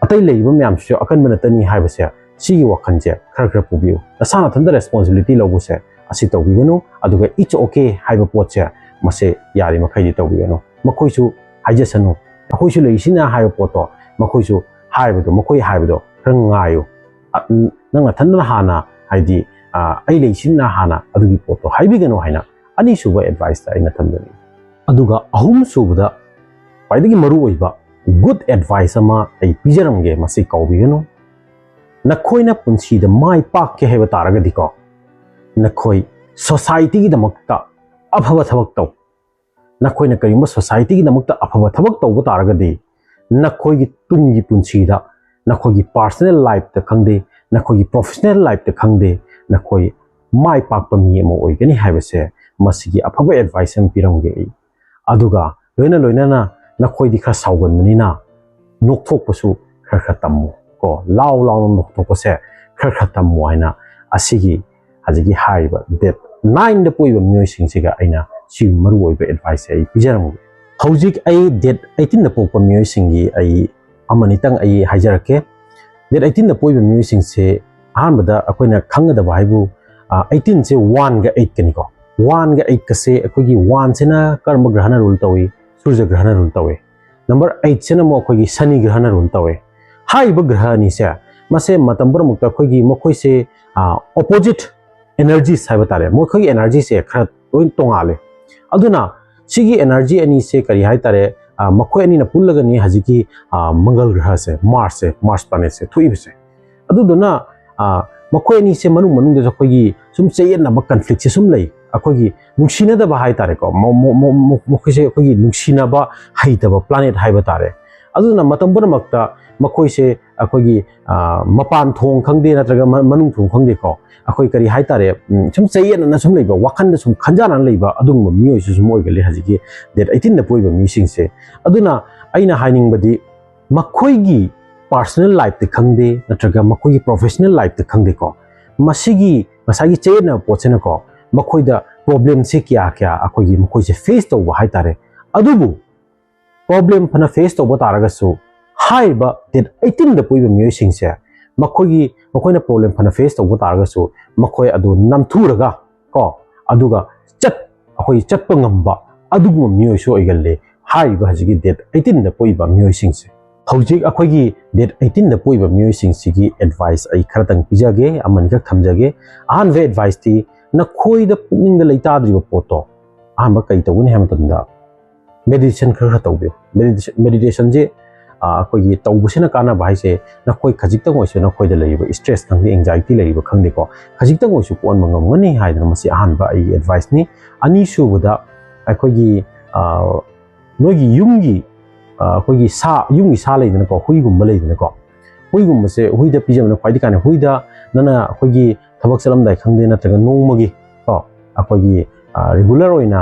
ꯑꯇꯩ ꯂꯩꯔꯤꯕ ꯃꯌꯥꯝꯁꯤꯁꯨ ꯑꯀꯟꯕ ꯅꯠꯇꯅꯤ ꯍꯥꯏꯕꯁꯦ, ꯁꯤꯒꯤ ꯋꯥꯈꯜꯁꯦ ꯈꯔ ꯈꯔ ꯄꯨꯕꯤꯌꯨ꯫ ꯅꯁꯥ ꯅꯊꯟꯇ responsibility ꯂꯧꯕꯁꯦ ꯑꯁꯤ ꯇꯧꯕꯤꯒꯅꯨ꯫ ꯑꯗꯨꯒ "It's okay" ꯍꯥꯏꯕ ꯄꯣꯠꯁꯦ, ꯃꯁꯦ ꯌꯥꯔꯤꯃꯈꯩꯗꯤ ꯇꯧꯕꯤꯒꯅꯨ꯫ ꯃꯈꯣꯏꯁꯨ ꯍꯥꯏꯖꯁꯅꯨ, "ꯑꯩꯈꯣꯏꯁꯨ ꯂꯩꯁꯤꯅ" ꯍꯥꯏꯕ ꯄꯣꯠꯇꯣ, ꯃꯈꯣꯏꯁꯨ ꯍꯥꯏꯕꯗꯣ, ꯃꯈꯣꯏ ꯍꯥꯏꯕꯗꯣ ꯈꯔ ꯉꯥꯏꯌꯨ꯫ ꯑ, ꯅꯪ ꯅꯊꯟꯗꯅ ꯍꯥꯟꯅ, ꯍꯥꯏꯗꯤ, ꯑ, "ꯑꯩ ꯂꯩꯁꯤꯅ" ꯍꯥꯟꯅ ꯑꯗꯨꯒꯤ ꯄꯣꯠꯇꯣ ꯍꯥꯏꯕꯤꯒꯅꯨ ꯍꯥꯏꯅ ꯑꯅꯤꯁꯨꯕ advice-ꯇ ꯑꯩꯅ ꯊꯝꯖꯅꯤꯡꯉꯤ꯫ ꯑꯗꯨꯒ ꯑꯍꯨꯝꯁꯨꯕꯗ ꯈ꯭ꯋꯥꯏꯗꯒꯤ ꯃꯔꯨꯑꯣꯏꯕ good advice ꯑꯃ ꯑꯩ ꯄꯤꯖꯔꯝꯒꯦ, ꯃꯁꯤ ꯀꯥꯎꯕꯤꯒꯅꯨ꯫ ꯅꯈꯣꯏꯅ ꯄꯨꯟꯁꯤꯗ ꯃꯥꯏ ꯄꯥꯛꯀꯦ ꯍꯥꯏꯕ ꯇꯥꯔꯒꯗꯤꯀꯣ, ꯅꯈꯣꯏ society-ꯒꯤꯗꯃꯛꯇ ꯑꯐꯕ ꯊꯕꯛ ꯇꯧ꯫ ꯅꯈꯣꯏꯅ ꯀꯔꯤꯒꯨꯝꯕ society-ꯒꯤꯗꯃꯛꯇ ꯑꯐꯕ ꯊꯕꯛ ꯇꯧꯕ ꯇꯥꯔꯒꯗꯤ, ꯅꯈꯣꯏꯒꯤ ꯇꯨꯡꯒꯤ ꯄꯨꯟꯁꯤꯗ, ꯅꯈꯣꯏꯒꯤ personal life-ꯇ ꯈꯪꯗꯦ, ꯅꯈꯣꯏꯒꯤ professional life-ꯇ ꯈꯪꯗꯦ, ꯅꯈꯣꯏ ꯃꯥꯏ ꯄꯥꯛꯄ ꯃꯤ ꯑꯃ ꯑꯣꯏꯒꯅꯤ ꯍꯥꯏꯕꯁꯦ, ꯃꯁꯤꯒꯤ ꯑꯐꯕ advice ꯑꯃ ꯄꯤꯔꯝꯒꯦ ꯑꯩ꯫ ꯑꯗꯨꯒ ꯂꯣꯏꯅ ꯂꯣꯏꯅꯅ ꯅꯈꯣꯏꯗꯤ ꯈꯔ ꯁꯥꯎꯒꯟꯕꯅꯤꯅ ꯅꯣꯛꯊꯣꯛꯄꯁꯨ ꯈꯔ ꯈꯔ ꯇꯝꯃꯨ ꯀꯣ, ꯂꯥꯎ ꯂꯥꯎꯅ ꯅꯣꯛꯊꯣꯛꯄꯁꯦ ꯈꯔ ꯈꯔ ꯇꯝꯃꯨ ꯍꯥꯏꯅ ꯑꯁꯤꯒꯤ ꯍꯧꯖꯤꯛꯀꯤ ꯍꯥꯏꯔꯤꯕ date nineꯗ ꯄꯣꯛꯏꯕ ꯃꯤꯑꯣꯏꯁꯤꯡꯁꯤꯒ ꯑꯩꯅ ꯁꯤ ꯃꯔꯨꯑꯣꯏꯕ adviceꯁꯦ ꯑꯩ ꯄꯤꯖꯔꯝꯒꯦ꯫ ꯍꯧꯖꯤꯛ ꯑꯩ date eighteenꯗ ꯄꯣꯛꯄ ꯃꯤꯑꯣꯏꯁꯤꯡꯒꯤ ꯑꯩ ꯑꯃꯅꯤꯇꯪ ꯑꯩ ꯍꯥꯏꯖꯔꯛꯀꯦ꯫ Date eighteenꯗ ꯄꯣꯛꯏꯕ ꯃꯤꯑꯣꯏꯁꯤꯡꯁꯦ ꯑꯍꯥꯟꯕꯗ ꯑꯩꯈꯣꯏꯅ ꯈꯪꯒꯗꯕ ꯍꯥꯏꯕꯨ, eighteenꯁꯦ oneꯒ eightꯀꯅꯤꯀꯣ꯫ Oneꯒ eightꯀꯁꯦ ꯑꯩꯈꯣꯏꯒꯤ oneꯁꯤꯅ ꯀꯔꯝꯕ ꯒ꯭ꯔꯍꯅ rule ꯇꯧꯏ? ꯁꯨꯔꯖ ꯒ꯭ꯔꯍꯅ rule ꯇꯧꯏ꯫ Number eightꯁꯤꯅ ꯑꯃꯨꯛ ꯑꯩꯈꯣꯏꯒꯤ ꯁꯅꯤ ꯒ꯭ꯔꯍꯅ rule ꯇꯧꯏ꯫ ꯍꯥꯏꯔꯤꯕ ꯒ꯭ꯔꯍ ꯑꯅꯤꯁꯦ, ꯃꯁꯦ ꯃꯇꯝ ꯄꯨꯝꯅꯃꯛꯇ ꯑꯩꯈꯣꯏꯒꯤ ꯃꯈꯣꯏꯁꯦ opposite energies ꯍꯥꯏꯕ ꯇꯥꯔꯦ, ꯃꯈꯣꯏꯒꯤ energyꯁꯦ ꯈꯔ ꯂꯣꯏ ꯇꯣꯉꯥꯜꯂꯦ꯫ ꯑꯗꯨꯅ ꯁꯤꯒꯤ energy ꯑꯅꯤꯁꯦ ꯀꯔꯤ ꯍꯥꯏꯇꯥꯔꯦ, ꯃꯈꯣꯏ ꯑꯅꯤꯅ ꯄꯨꯜꯂꯒꯅꯤ ꯍꯧꯖꯤꯛꯀꯤ ꯃꯪꯒꯜ ꯒ꯭ꯔꯍꯁꯦ, Marsꯁꯦ, Mars planetꯁꯦ ꯊꯣꯛꯏꯕꯁꯦ꯫ ꯑꯗꯨꯗꯨꯅ ꯃꯈꯣꯏ ꯑꯅꯤꯁꯦ ꯃꯅꯨꯡ ꯃꯅꯨꯡꯗꯁꯨ ꯑꯩꯈꯣꯏꯒꯤ ꯁꯨꯝ ꯆꯌꯦꯠꯅꯕ, conflictꯁꯦ ꯁꯨꯝ ꯂꯩ꯫ ꯑꯩꯈꯣꯏꯒꯤ ꯅꯨꯡꯁꯤꯅꯗꯕ ꯍꯥꯏꯇꯥꯔꯦꯀꯣ, ꯃꯈꯣꯏꯁꯦ ꯑꯩꯈꯣꯏꯒꯤ ꯅꯨꯡꯁꯤꯅꯕ ꯍꯩꯇꯕ planet ꯍꯥꯏꯕ ꯇꯥꯔꯦ꯫ ꯑꯗꯨꯅ ꯃꯇꯝ ꯄꯨꯝꯅꯃꯛꯇ ꯃꯈꯣꯏꯁꯦ ꯑꯩꯈꯣꯏꯒꯤ ꯃꯄꯥꯟ ꯊꯣꯡ ꯈꯪꯗꯦ, ꯅꯠꯇ꯭ꯔꯒ ꯃꯅꯨꯡ ꯊꯣꯡ ꯈꯪꯗꯦꯀꯣ, ꯑꯩꯈꯣꯏ ꯀꯔꯤ ꯍꯥꯏꯇꯥꯔꯦ, ꯁꯨꯝ ꯆꯌꯦꯠꯅꯅ ꯁꯨꯝ ꯂꯩꯕ, ꯋꯥꯈꯜꯗ ꯁꯨꯝ ꯈꯟꯖꯥꯟꯅꯅ ꯂꯩꯕ ꯑꯗꯨꯒꯨꯝꯕ ꯃꯤꯑꯣꯏꯁꯨ ꯁꯨꯝ ꯑꯣꯏꯒꯜꯂꯤ ꯍꯧꯖꯤꯛꯀꯤ date eighteenꯗ ꯄꯣꯛꯏꯕ ꯃꯤꯁꯤꯡꯁꯦ꯫ ꯑꯗꯨꯅ ꯑꯩꯅ ꯍꯥꯏꯅꯤꯡꯕꯗꯤ, ꯃꯈꯣꯏꯒꯤ personal lifeꯇ ꯈꯪꯗꯦ, ꯅꯠꯇ꯭ꯔꯒ ꯃꯈꯣꯏꯒꯤ professional lifeꯇ ꯈꯪꯗꯦꯀꯣ, ꯃꯁꯤꯒꯤ ꯉꯁꯥꯏꯒꯤ ꯆꯌꯦꯠꯅꯕ ꯄꯣꯠꯁꯤꯅꯀꯣ, ꯃꯈꯣꯏꯗ problemꯁꯦ ꯀꯌꯥ ꯀꯌꯥ ꯑꯩꯈꯣꯏꯒꯤ ꯃꯈꯣꯏꯁꯦ face ꯇꯧꯕ ꯍꯥꯏꯇꯥꯔꯦ꯫ ꯑꯗꯨꯕꯨ problem ꯐꯅ face ꯇꯧꯕ ꯇꯥꯔꯒꯁꯨ, ꯍꯥꯏꯔꯤꯕ date eighteenꯗ ꯄꯣꯛꯏꯕ ꯃꯤꯑꯣꯏꯁꯤꯡꯁꯦ, ꯃꯈꯣꯏꯒꯤ, ꯃꯈꯣꯏꯅ problem ꯐꯅ face ꯇꯧꯕ ꯇꯥꯔꯒꯁꯨ, ꯃꯈꯣꯏ ꯑꯗꯨ ꯅꯝꯊꯨꯔꯒ ꯀꯣ, ꯑꯗꯨꯒ ꯆꯠ ꯑꯩꯈꯣꯏ ꯆꯠꯄ ꯉꯝꯕ ꯑꯗꯨꯒꯨꯝꯕ ꯃꯤꯑꯣꯏꯁꯨ ꯑꯣꯏꯒꯜꯂꯤ ꯍꯥꯏꯔꯤꯕ ꯍꯧꯖꯤꯛꯀꯤ date eighteenꯗ ꯄꯣꯛꯏꯕ ꯃꯤꯑꯣꯏꯁꯤꯡꯁꯦ꯫ ꯍꯧꯖꯤꯛ ꯑꯩꯈꯣꯏꯒꯤ date eighteenꯗ ꯄꯣꯛꯏꯕ ꯃꯤꯑꯣꯏꯁꯤꯡꯁꯤꯒꯤ advice ꯑꯩ ꯈꯔꯇꯪ ꯄꯤꯖꯒꯦ, ꯑꯃꯅꯤꯈꯛ ꯊꯝꯖꯒꯦ꯫ ꯑꯍꯥꯟꯕ adviceꯇꯤ, ꯅꯈꯣꯏꯗ ꯄꯨꯛꯅꯤꯡꯗ ꯂꯩꯇꯥꯗ꯭ꯔꯤꯕ ꯄꯣꯠꯇꯣ ꯑꯍꯥꯟꯕ ꯀꯔꯤ ꯇꯧꯒꯅꯤ ꯍꯥꯏꯕ ꯃꯇꯝꯗ, meditation ꯈꯔ ꯈꯔ ꯇꯧꯕꯤꯌꯨ꯫ Meditation, meditationꯁꯦ ꯑꯩꯈꯣꯏꯒꯤ ꯇꯧꯕꯁꯤꯅ ꯀꯥꯟꯅꯕ ꯍꯥꯏꯁꯦ, ꯅꯈꯣꯏ ꯈꯖꯤꯛꯇꯪ ꯑꯣꯏꯁꯨ ꯅꯈꯣꯏꯗ ꯂꯩꯔꯤꯕ stress ꯈꯪꯗꯦ, anxiety ꯂꯩꯔꯤꯕ ꯈꯪꯗꯦꯀꯣ, ꯈꯖꯤꯛꯇꯪ ꯑꯣꯏꯁꯨ ꯀꯣꯛꯍꯟꯕ ꯉꯝꯒꯅꯤ ꯍꯥꯏꯗꯅ, ꯃꯁꯤ ꯑꯍꯥꯟꯕ ꯑꯩꯒꯤ adviceꯅꯤ꯫ ꯑꯅꯤꯁꯨꯕꯗ, ꯑꯩꯈꯣꯏꯒꯤ ꯅꯣꯏꯒꯤ ꯌꯨꯝꯒꯤ ꯑꯩꯈꯣꯏꯒꯤ ꯁꯥ, ꯌꯨꯝꯒꯤ ꯁꯥ ꯂꯩꯗꯅꯀꯣ, ꯍꯨꯏꯒꯨꯝꯕ ꯂꯩꯗꯅꯀꯣ, ꯍꯨꯏꯒꯨꯝꯕꯁꯦ, ꯍꯨꯏꯗ ꯄꯤꯖꯕꯅ ꯈ꯭ꯋꯥꯏꯗꯒꯤ ꯀꯥꯟꯅꯩ꯫ ꯍꯨꯏꯗ ꯅꯪꯅ ꯑꯩꯈꯣꯏꯒꯤ ꯊꯕꯛ ꯆꯠꯂꯝꯗꯥꯏ ꯈꯪꯗꯦ, ꯅꯠꯇ꯭ꯔꯒ ꯅꯣꯡꯃꯒꯤ ꯀꯣ ꯑꯩꯈꯣꯏꯒꯤ ꯔꯤꯒꯨꯂꯔ ꯑꯣꯏꯅ,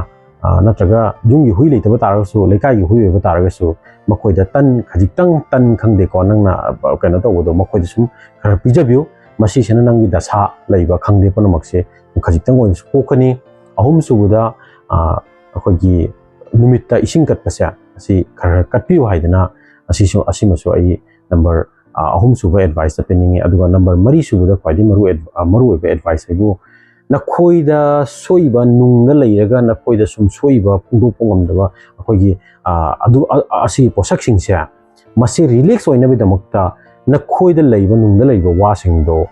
ꯅꯠꯇ꯭ꯔꯒ ꯌꯨꯝꯒꯤ ꯍꯨꯏ ꯂꯩꯇꯕ ꯇꯥꯔꯒꯁꯨ, ꯂꯩꯀꯥꯏꯒꯤ ꯍꯨꯏ ꯑꯣꯏꯕ ꯇꯥꯔꯒꯁꯨ, ꯃꯈꯣꯏꯗ ꯇꯟ ꯈꯖꯤꯛꯇꯪ, ꯇꯟ ꯈꯪꯗꯦꯀꯣ, ꯅꯪꯅ ꯀꯩꯅꯣ ꯇꯧꯕꯗꯣ ꯃꯈꯣꯏꯗ ꯁꯨꯝ ꯈꯔ ꯄꯤꯖꯕꯤꯌꯨ꯫ ꯃꯁꯤꯁꯤꯅ ꯅꯪꯒꯤ ꯗꯁꯥ ꯂꯩꯕ ꯈꯪꯗꯦ ꯄꯨꯝꯅꯃꯛꯁꯦ ꯈꯖꯤꯛꯇꯪ ꯑꯣꯏꯅꯁꯨ ꯀꯣꯛꯀꯅꯤ꯫ ꯑꯍꯨꯝꯁꯨꯕꯗ ꯑꯩꯈꯣꯏꯒꯤ ꯅꯨꯃꯤꯠꯇ ꯏꯁꯤꯡ ꯀꯠꯄꯁꯦ, ꯑꯁꯤ ꯈꯔ ꯈꯔ ꯀꯠꯄꯤꯌꯨ ꯍꯥꯏꯗꯅ, ꯑꯁꯤꯁꯨ, ꯑꯁꯤꯃꯁꯨ ꯑꯩ ꯅꯝꯕꯔ ꯑꯍꯨꯝꯁꯨꯕ ꯑꯦꯗꯚꯥꯏꯁꯇ ꯄꯤꯅꯤꯡꯉꯤ꯫ ꯑꯗꯨꯒ ꯅꯝꯕꯔ ꯃꯔꯤꯁꯨꯕꯗ ꯈ꯭ꯋꯥꯏꯗꯒꯤ ꯃꯔꯨ ꯃꯔꯨꯑꯣꯏꯕ ꯑꯦꯗꯚꯥꯏꯁ ꯍꯥꯏꯕꯨ, ꯅꯈꯣꯏꯗ ꯁꯣꯛꯏꯕ ꯅꯨꯡꯗ ꯂꯩꯔꯒ ꯅꯈꯣꯏꯗ ꯁꯨꯝ ꯁꯣꯛꯏꯕ ꯐꯣꯡꯗꯣꯛꯄ ꯉꯝꯗꯕ ꯑꯩꯈꯣꯏꯒꯤ ꯑꯗꯨ ꯑꯁꯤꯒꯤ ꯄꯣꯠꯁꯛꯁꯤꯡꯁꯦ, ꯃꯁꯤ ꯔꯤꯂꯦꯛꯁ ꯑꯣꯏꯅꯕꯒꯤꯗꯃꯛꯇ ꯅꯈꯣꯏꯗ ꯂꯩꯕ ꯅꯨꯡꯗ ꯂꯩꯕ ꯋꯥꯁꯤꯡꯗꯣ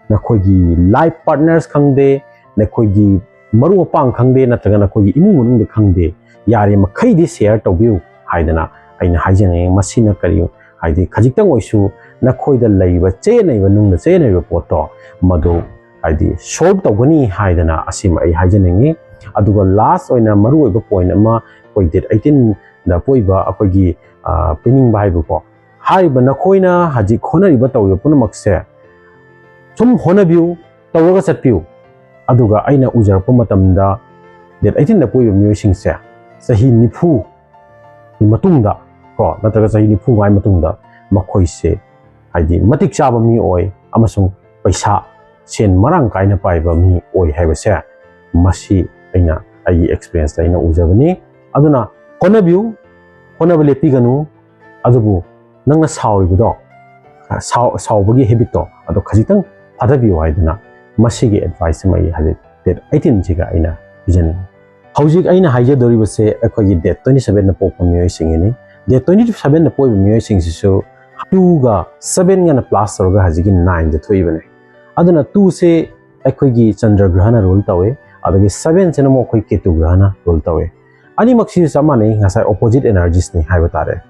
ꯅꯈꯣꯏꯒꯤ ꯂꯥꯏꯐ ꯄꯥꯔꯠꯅꯔꯁ ꯈꯪꯗꯦ, ꯅꯈꯣꯏꯒꯤ ꯃꯔꯨꯞ ꯃꯄꯥꯡ ꯈꯪꯗꯦ, ꯅꯠꯇ꯭ꯔꯒ ꯅꯈꯣꯏꯒꯤ ꯏꯃꯨꯡ ꯃꯅꯨꯡꯗ ꯈꯪꯗꯦ, ꯌꯥꯔꯤ ꯃꯈꯩꯗꯤ ꯁꯤꯌꯔ ꯇꯧꯕꯤꯌꯨ ꯍꯥꯏꯗꯅ ꯑꯩꯅ ꯍꯥꯏꯖꯅꯤꯡꯉꯤ꯫ ꯃꯁꯤꯅ ꯀꯔꯤ, ꯍꯥꯏꯗꯤ ꯈꯖꯤꯛꯇꯪ ꯑꯣꯏꯁꯨ ꯅꯈꯣꯏꯗ ꯂꯩꯕ ꯆꯌꯦꯠꯅꯩꯕ, ꯅꯨꯡꯗ ꯆꯌꯦꯠꯅꯔꯤꯕ ꯄꯣꯠꯇꯣ ꯃꯗꯨ ꯍꯥꯏꯗꯤ ꯁꯣꯜꯕ ꯇꯧꯒꯅꯤ ꯍꯥꯏꯗꯅ ꯑꯁꯤꯃ ꯑꯩ ꯍꯥꯏꯖꯅꯤꯡꯉꯤ꯫ ꯑꯗꯨꯒ ꯂꯥꯁ ꯑꯣꯏꯅ ꯃꯔꯨꯑꯣꯏꯕ ꯄꯣꯏꯟ ꯑꯃ, ꯑꯩꯈꯣꯏ ꯗꯦꯠ ꯑꯩꯠꯇꯤꯟꯗ ꯄꯣꯛꯏꯕ ꯑꯩꯈꯣꯏꯒꯤ ꯄꯤꯅꯤꯡꯕ ꯍꯥꯏꯕꯀꯣ, ꯍꯥꯏꯔꯤꯕ ꯅꯈꯣꯏꯅ ꯍꯧꯖꯤꯛ ꯍꯣꯠꯅꯔꯤꯕ ꯇꯧꯔꯤꯕ ꯄꯨꯝꯅꯃꯛꯁꯦ ꯁꯨꯝ ꯍꯣꯠꯅꯕꯤꯌꯨ, ꯇꯧꯔꯒ ꯆꯠꯄꯤꯌꯨ꯫ ꯑꯗꯨꯒ ꯑꯩꯅ ꯎꯖꯔꯛꯄ ꯃꯇꯝꯗ ꯗꯦꯠ ꯑꯩꯠꯇꯤꯟꯗ ꯄꯣꯛꯏꯕ ꯃꯤꯑꯣꯏꯁꯤꯡꯁꯦ ꯆꯍꯤ ꯅꯤꯐꯨꯒꯤ ꯃꯇꯨꯡꯗ ꯀꯣ, ꯅꯠꯇ꯭ꯔꯒ ꯆꯍꯤ ꯅꯤꯐꯨ ꯃꯉꯥꯒꯤ ꯃꯇꯨꯡꯗ ꯃꯈꯣꯏꯁꯦ ꯍꯥꯏꯗꯤ ꯃꯇꯤꯛ ꯆꯥꯕ ꯃꯤ ꯑꯣꯏ ꯑꯃꯁꯨꯡ ꯄꯩꯁꯥ, ꯁꯦꯟ ꯃꯔꯥꯡ ꯀꯥꯏꯅ ꯄꯥꯏꯕ ꯃꯤ ꯑꯣꯏ ꯍꯥꯏꯕꯁꯦ ꯃꯁꯤ ꯑꯩꯅ ꯑꯩꯒꯤ ꯑꯦꯛꯁꯄꯤꯔꯤꯌꯦꯟꯁꯇ ꯑꯩꯅ ꯎꯖꯕꯅꯤ꯫ ꯑꯗꯨꯅ ꯍꯣꯠꯅꯕꯤꯌꯨ, ꯍꯣꯠꯅꯕ ꯂꯦꯞꯄꯤꯒꯅꯨ꯫ ꯑꯗꯨꯕꯨ ꯅꯪꯅ ꯁꯥꯎꯔꯤꯕꯗꯣ, ꯁꯥꯎ-, ꯁꯥꯎꯕꯒꯤ ꯍꯦꯕꯤꯠꯇꯣ ꯑꯗꯣ ꯈꯖꯤꯛꯇꯪ ꯐꯥꯊꯕꯤꯌꯨ ꯍꯥꯏꯗꯅ ꯃꯁꯤꯒꯤ ꯑꯦꯗꯚꯥꯏꯁ ꯑꯃ ꯑꯩ ꯍꯧꯖꯤꯛ ꯗꯦꯠ ꯑꯩꯠꯇꯤꯟꯁꯤꯒ ꯑꯩꯅ ꯄꯤꯖꯅꯤꯡꯉꯤ꯫ ꯍꯧꯖꯤꯛ ꯑꯩꯅ ꯍꯥꯏꯖꯗꯧꯔꯤꯕꯁꯦ ꯑꯩꯈꯣꯏꯒꯤ ꯗꯦꯠ ꯇ꯭ꯋꯦꯟꯇꯤ ꯁꯕꯦꯟꯗ ꯄꯣꯛꯄ ꯃꯤꯑꯣꯏꯁꯤꯡꯒꯤꯅꯤ꯫ ꯗꯦꯠ ꯇ꯭ꯋꯦꯟꯇꯤ ꯁꯕꯦꯟꯗ ꯄꯣꯛꯏꯕ ꯃꯤꯑꯣꯏꯁꯤꯡꯁꯤꯁꯨ ꯇꯨꯒ ꯁꯕꯦꯟꯒꯅ ꯄ꯭ꯂꯁ ꯇꯧꯔꯒ ꯍꯧꯖꯤꯛꯀꯤ ꯅꯥꯏꯟꯁꯦ ꯊꯣꯛꯏꯕꯅꯦ꯫ ꯑꯗꯨꯅ ꯇꯨꯁꯦ ꯑꯩꯈꯣꯏꯒꯤ ꯆꯟꯗ꯭ꯔ ꯒ꯭ꯔꯍꯅ ꯔꯨꯜ ꯇꯧꯏ, ꯑꯗꯒꯤ ꯁꯕꯦꯟꯁꯤꯅ ꯑꯃꯨꯛ ꯑꯩꯈꯣꯏ ꯀꯦꯇꯨ ꯒ꯭ꯔꯍꯅ ꯔꯨꯜ ꯇꯧꯏ꯫ ꯑꯅꯤꯃꯛꯁꯤꯁꯨ ꯆꯞ ꯃꯥꯟꯅꯩ, ꯉꯁꯥꯏ ꯑꯣꯄꯣꯖꯤꯠ ꯑꯦꯅꯔꯖꯤꯁꯅꯤ ꯍꯥꯏꯕ ꯇꯥꯔꯦ꯫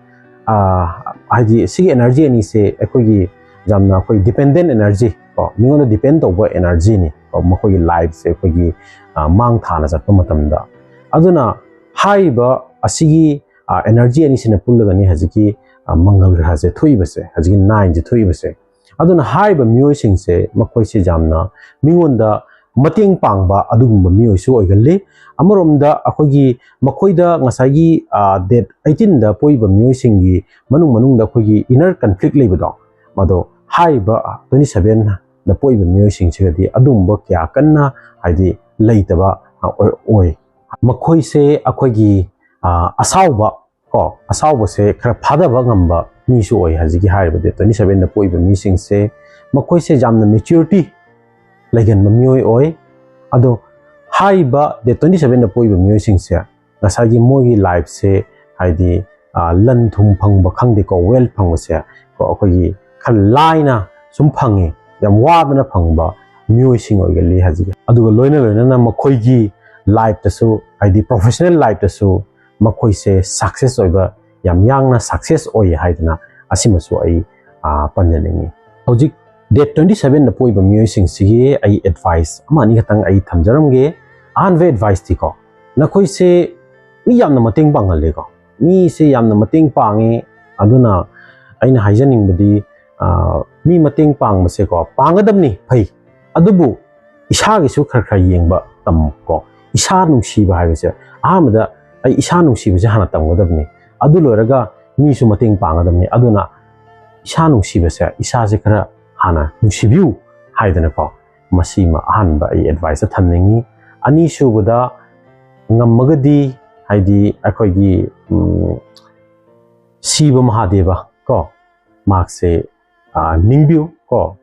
ꯑꯥ, ꯍꯥꯏꯗꯤ ꯁꯤꯒꯤ ꯑꯦꯅꯔꯖꯤ ꯑꯅꯤꯁꯦ ꯑꯩꯈꯣꯏꯒꯤ ꯌꯥꯝꯅ ꯑꯩꯈꯣꯏ ꯗꯤꯄꯦꯟꯗꯦꯟ ꯑꯦꯅꯔꯖꯤ ꯀꯣ, ꯃꯤꯉꯣꯟꯗ ꯗꯤꯄꯦꯟ ꯇꯧꯕ ꯑꯦꯅꯔꯖꯤꯅꯤ ꯀꯣ, ꯃꯈꯣꯏꯒꯤ ꯂꯥꯏꯐꯁꯦ ꯑꯩꯈꯣꯏꯒꯤ, ꯑꯥ, ꯃꯥꯡ ꯊꯥꯅ ꯆꯠꯄ ꯃꯇꯝꯗ꯫ ꯑꯗꯨꯅ ꯍꯥꯏꯔꯤꯕ ꯑꯁꯤꯒꯤ, ꯑꯥ, ꯑꯦꯅꯔꯖꯤ ꯑꯅꯤꯁꯤꯅ ꯄꯨꯜꯂꯒꯅꯤ ꯍꯧꯖꯤꯛꯀꯤ, ꯑꯥ, ꯃꯪꯒꯜ ꯒ꯭ꯔꯍꯁꯦ ꯊꯣꯛꯏꯕꯁꯦ, ꯍꯧꯖꯤꯛꯀꯤ ꯅꯥꯏꯟꯁꯦ ꯊꯣꯛꯏꯕꯁꯦ꯫ ꯑꯗꯨꯅ ꯍꯥꯏꯔꯤꯕ ꯃꯤꯑꯣꯏꯁꯤꯡꯁꯦ, ꯃꯈꯣꯏꯁꯦ ꯌꯥꯝꯅ ꯃꯤꯉꯣꯟꯗ ꯃꯇꯦꯡ ꯄꯥꯡꯕ ꯑꯗꯨꯒꯨꯝꯕ ꯃꯤꯑꯣꯏꯁꯨ ꯑꯣꯏꯒꯜꯂꯤ꯫ ꯑꯃꯔꯣꯝꯗ ꯑꯩꯈꯣꯏꯒꯤ, ꯃꯈꯣꯏꯗ ꯉꯁꯥꯏꯒꯤ, ꯑ, date eighteen ꯗ ꯄꯣꯛꯏꯕ ꯃꯤꯑꯣꯏꯁꯤꯡꯒꯤ ꯃꯅꯨꯡ ꯃꯅꯨꯡꯗ ꯑꯩꯈꯣꯏꯒꯤ inner conflict ꯂꯩꯕꯗꯣ, ꯃꯗꯣ ꯍꯥꯏꯔꯤꯕ twenty seven ꯗ ꯄꯣꯛꯏꯕ ꯃꯤꯑꯣꯏꯁꯤꯡꯁꯤꯒꯗꯤ ꯑꯗꯨꯒꯨꯝꯕ ꯀꯌꯥ ꯀꯟꯅ, ꯍꯥꯏꯗꯤ, ꯂꯩꯇꯕ, ꯑ, ꯑꯣꯏ, ꯑꯣꯏ꯫ ꯃꯈꯣꯏꯁꯦ ꯑꯩꯈꯣꯏꯒꯤ, ꯑ, ꯑꯁꯥꯎꯕ ꯀꯣ, ꯑꯁꯥꯎꯕꯁꯦ ꯈꯔ ꯐꯥꯗꯕ ꯉꯝꯕ ꯃꯤꯁꯨ ꯑꯣꯏ꯫ ꯍꯧꯖꯤꯛꯀꯤ ꯍꯥꯏꯔꯤꯕ date twenty seven ꯗ ꯄꯣꯛꯏꯕ ꯃꯤꯁꯤꯡꯁꯦ, ꯃꯈꯣꯏꯁꯦ ꯌꯥꯝꯅ maturity ꯂꯩꯒꯟꯕ ꯃꯤꯑꯣꯏ ꯑꯣꯏ꯫ ꯑꯗꯣ ꯍꯥꯏꯔꯤꯕ date twenty seven ꯗ ꯄꯣꯛꯏꯕ ꯃꯤꯑꯣꯏꯁꯤꯡꯁꯦ, ꯉꯁꯥꯏꯒꯤ ꯃꯣꯏꯒꯤ life ꯁꯦ, ꯍꯥꯏꯗꯤ, ꯑ, ꯂꯟ ꯊꯨꯝ ꯐꯪꯕ ꯈꯪꯗꯦꯀꯣ, wealth ꯐꯪꯕꯁꯦ ꯀꯣ, ꯑꯩꯈꯣꯏꯒꯤ ꯈꯔ ꯂꯥꯏꯅ ꯁꯨꯝ ꯐꯪꯉꯤ, ꯌꯥꯝ ꯋꯥꯗꯅ ꯐꯪꯕ ꯃꯤꯑꯣꯏꯁꯤꯡ ꯑꯣꯏꯒꯜꯂꯤ ꯍꯧꯖꯤꯛ꯫ ꯑꯗꯨꯒ ꯂꯣꯏꯅ ꯂꯣꯏꯅꯅ ꯃꯈꯣꯏꯒꯤ life ꯇꯁꯨ, ꯍꯥꯏꯗꯤ professional life ꯇꯁꯨ ꯃꯈꯣꯏꯁꯦ success ꯑꯣꯏꯕ, ꯌꯥꯝ ꯌꯥꯡꯅ success ꯑꯣꯏ ꯍꯥꯏꯗꯅ ꯑꯁꯤꯃꯁꯨ ꯑꯩ, ꯑ, ꯄꯟꯖꯅꯤꯡꯉꯤ꯫ ꯍꯧꯖꯤꯛ date twenty seven ꯗ ꯄꯣꯛꯏꯕ ꯃꯤꯑꯣꯏꯁꯤꯡꯁꯤꯒꯤ ꯑꯩ advice ꯑꯃ ꯑꯅꯤ ꯈꯛꯇꯪ ꯑꯩ ꯊꯝꯖꯔꯝꯒꯦ꯫ ꯑꯍꯥꯟꯕ advice ꯇꯤꯀꯣ, ꯅꯈꯣꯏꯁꯦ ꯃꯤ ꯌꯥꯝꯅ ꯃꯇꯦꯡ ꯄꯥꯡꯍꯜꯂꯦꯀꯣ꯫ ꯃꯤꯁꯦ ꯌꯥꯝꯅ ꯃꯇꯦꯡ ꯄꯥꯡꯉꯤ꯫ ꯑꯗꯨꯅ ꯑꯩꯅ ꯍꯥꯏꯖꯅꯤꯡꯕꯗꯤ, ꯑ, ꯃꯤ ꯃꯇꯦꯡ ꯄꯥꯡꯕꯁꯦꯀꯣ, ꯄꯥꯡꯒꯗꯕꯅꯤ, ꯐꯩ꯫ ꯑꯗꯨꯕꯨ ꯏꯁꯥꯒꯤꯁꯨ ꯈꯔ ꯈꯔ ꯌꯦꯡꯕ ꯇꯝꯃꯨꯀꯣ꯫ ꯏꯁꯥ ꯅꯨꯡꯁꯤꯕ ꯍꯥꯏꯕꯁꯦ, ꯑꯍꯥꯟꯕꯗ ꯑꯩ ꯏꯁꯥ ꯅꯨꯡꯁꯤꯕꯁꯦ ꯍꯥꯟꯅ ꯇꯝꯒꯗꯕꯅꯤ꯫ ꯑꯗꯨ ꯂꯣꯏꯔꯒ ꯃꯤꯁꯨ ꯃꯇꯦꯡ ꯄꯥꯡꯒꯗꯕꯅꯤ꯫ ꯑꯗꯨꯅ ꯏꯁꯥ ꯅꯨꯡꯁꯤꯕꯁꯦ, ꯏꯁꯥꯁꯦ ꯈꯔ ꯍꯥꯟꯅ ꯅꯨꯡꯁꯤꯕꯤꯌꯨ ꯍꯥꯏꯗꯅꯀꯣ, ꯃꯁꯤꯃ ꯑꯍꯥꯟꯕ ꯑꯩ advice ꯊꯝꯅꯤꯡꯉꯤ꯫ ꯑꯅꯤꯁꯨꯕꯗ, ꯉꯝꯃꯒꯗꯤ, ꯍꯥꯏꯗꯤ, ꯑꯩꯈꯣꯏꯒꯤ, ꯎꯝ, ꯁꯤꯕ ꯃꯍꯥꯗꯦꯕ ꯀꯣ, ꯃꯍꯥꯛꯁꯦ, ꯑ, ꯅꯤꯡꯕꯤꯌꯨ ꯀꯣ꯫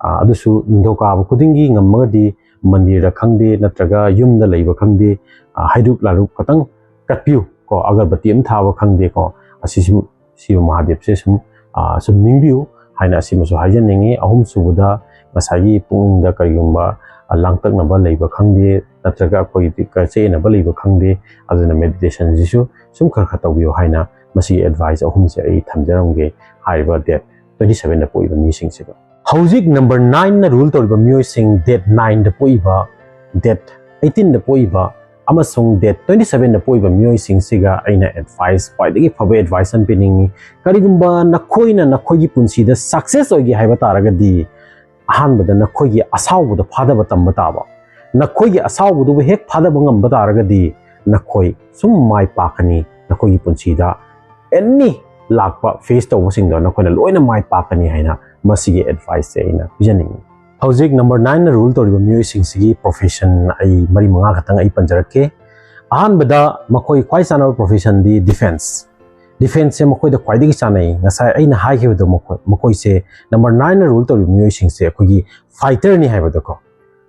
ꯑ, ꯑꯗꯨꯁꯨ ꯅꯤꯡꯊꯧꯀꯥꯕ ꯈꯨꯗꯤꯡꯒꯤ ꯉꯝꯃꯒꯗꯤ ꯃꯟꯗꯤꯔꯗ ꯈꯪꯗꯦ, ꯅꯠꯇ꯭ꯔꯒ ꯌꯨꯝꯗ ꯂꯩꯕ ꯈꯪꯗꯦ, ꯑ, ꯍꯩꯔꯨꯛ ꯂꯥꯔꯨꯛ ꯈꯇꯪ ꯀꯠꯄꯤꯌꯨ ꯀꯣ, ꯑꯒꯔꯕꯇꯤ ꯑꯃ ꯊꯥꯕ ꯈꯪꯗꯦ ꯀꯣ, ꯑꯁꯤꯁꯨ ꯁꯤꯕ ꯃꯍꯥꯗꯦꯕꯁꯦ ꯁꯨꯝ, ꯑ, ꯁꯨꯝ ꯅꯤꯡꯕꯤꯌꯨ ꯍꯥꯏꯅ ꯑꯁꯤꯃꯁꯨ ꯍꯥꯏꯖꯅꯤꯡꯉꯤ꯫ ꯑꯍꯨꯝꯁꯨꯕꯗ, ꯉꯁꯥꯏꯒꯤ ꯄꯨꯛꯅꯤꯡꯗ ꯀꯔꯤꯒꯨꯝꯕ, ꯑ, ꯂꯥꯡꯇꯛꯅꯕ ꯂꯩꯕ ꯈꯪꯗꯦ, ꯅꯠꯇ꯭ꯔꯒ ꯑꯩꯈꯣꯏꯒꯤ ꯆꯌꯦꯠꯅꯕ ꯂꯩꯕ ꯈꯪꯗꯦ, ꯑꯗꯨꯅ meditation ꯁꯤꯁꯨ ꯁꯨꯝ ꯈꯔ ꯈꯔ ꯇꯧꯕꯤꯌꯨ ꯍꯥꯏꯅ ꯃꯁꯤꯒꯤ advice ꯑꯍꯨꯝꯁꯦ ꯑꯩ ꯊꯝꯖꯔꯝꯒꯦ ꯍꯥꯏꯔꯤꯕ date twenty seven ꯗ ꯄꯣꯛꯏꯕ ꯃꯤꯁꯤꯡꯁꯤꯗ꯫ ꯍꯧꯖꯤꯛ number nine ꯅ rule ꯇꯧꯔꯤꯕ ꯃꯤꯑꯣꯏꯁꯤꯡ, date nine ꯗ ꯄꯣꯛꯏꯕ, date eighteen ꯗ ꯄꯣꯛꯏꯕ, ꯑꯃꯁꯨꯡ date twenty sevenꯗ ꯄꯣꯛꯏꯕ ꯃꯤꯑꯣꯏꯁꯤꯡꯁꯤꯒ ꯑꯩꯅ advice, ꯈ꯭ꯋꯥꯏꯗꯒꯤ ꯐꯕ advice ꯑꯃ ꯄꯤꯅꯤꯡꯉꯤ꯫ ꯀꯔꯤꯒꯨꯝꯕ ꯅꯈꯣꯏꯅ ꯅꯈꯣꯏꯒꯤ ꯄꯨꯟꯁꯤꯗ success ꯑꯣꯏꯒꯦ ꯍꯥꯏꯕ ꯇꯥꯔꯒꯗꯤ, ꯑꯍꯥꯟꯕꯗ ꯅꯈꯣꯏꯒꯤ ꯑꯁꯥꯎꯕꯗ ꯐꯥꯗꯕ ꯇꯝꯕ ꯇꯥꯕ꯫ ꯅꯈꯣꯏꯒꯤ ꯑꯁꯥꯎꯕꯗꯨꯕꯨ ꯍꯦꯛ ꯐꯥꯗꯕ ꯉꯝꯕ ꯇꯥꯔꯒꯗꯤ ꯅꯈꯣꯏ ꯁꯨꯝ ꯃꯥꯏ ꯄꯥꯛꯀꯅꯤ꯫ ꯅꯈꯣꯏꯒꯤ ꯄꯨꯟꯁꯤꯗ any ꯂꯥꯛꯄ face ꯇꯧꯕꯁꯤꯡꯗꯣ ꯅꯈꯣꯏꯅ ꯂꯣꯏꯅ ꯃꯥꯏ ꯄꯥꯛꯀꯅꯤ ꯍꯥꯏꯅ ꯃꯁꯤꯒꯤ adviceꯁꯦ ꯑꯩꯅ ꯄꯤꯖꯅꯤꯡꯉꯤ꯫ ꯍꯧꯖꯤꯛ number nineꯅ rule ꯇꯧꯔꯤꯕ ꯃꯤꯑꯣꯏꯁꯤꯡꯁꯤꯒꯤ profession ꯑꯩ ꯃꯔꯤ ꯃꯉꯥ ꯈꯛꯇꯪ ꯑꯩ ꯄꯟꯖꯔꯛꯀꯦ꯫ ꯑꯍꯥꯟꯕꯗ ꯃꯈꯣꯏ ꯈ꯭ꯋꯥꯏ ꯆꯥꯟꯅꯕ professionꯗꯤ defence꯫ Defenceꯁꯦ ꯃꯈꯣꯏꯗ ꯈ꯭ꯋꯥꯏꯗꯒꯤ ꯆꯥꯟꯅꯩ꯫ ꯉꯁꯥꯏ ꯑꯩꯅ ꯍꯥꯏꯈꯤꯕꯗꯣ ꯃꯈꯣꯏ, ꯃꯈꯣꯏꯁꯦ number nineꯅ rule ꯇꯧꯔꯤꯕ ꯃꯤꯑꯣꯏꯁꯤꯡꯁꯦ ꯑꯩꯈꯣꯏꯒꯤ fighterꯅꯤ ꯍꯥꯏꯕꯗꯣꯀꯣ,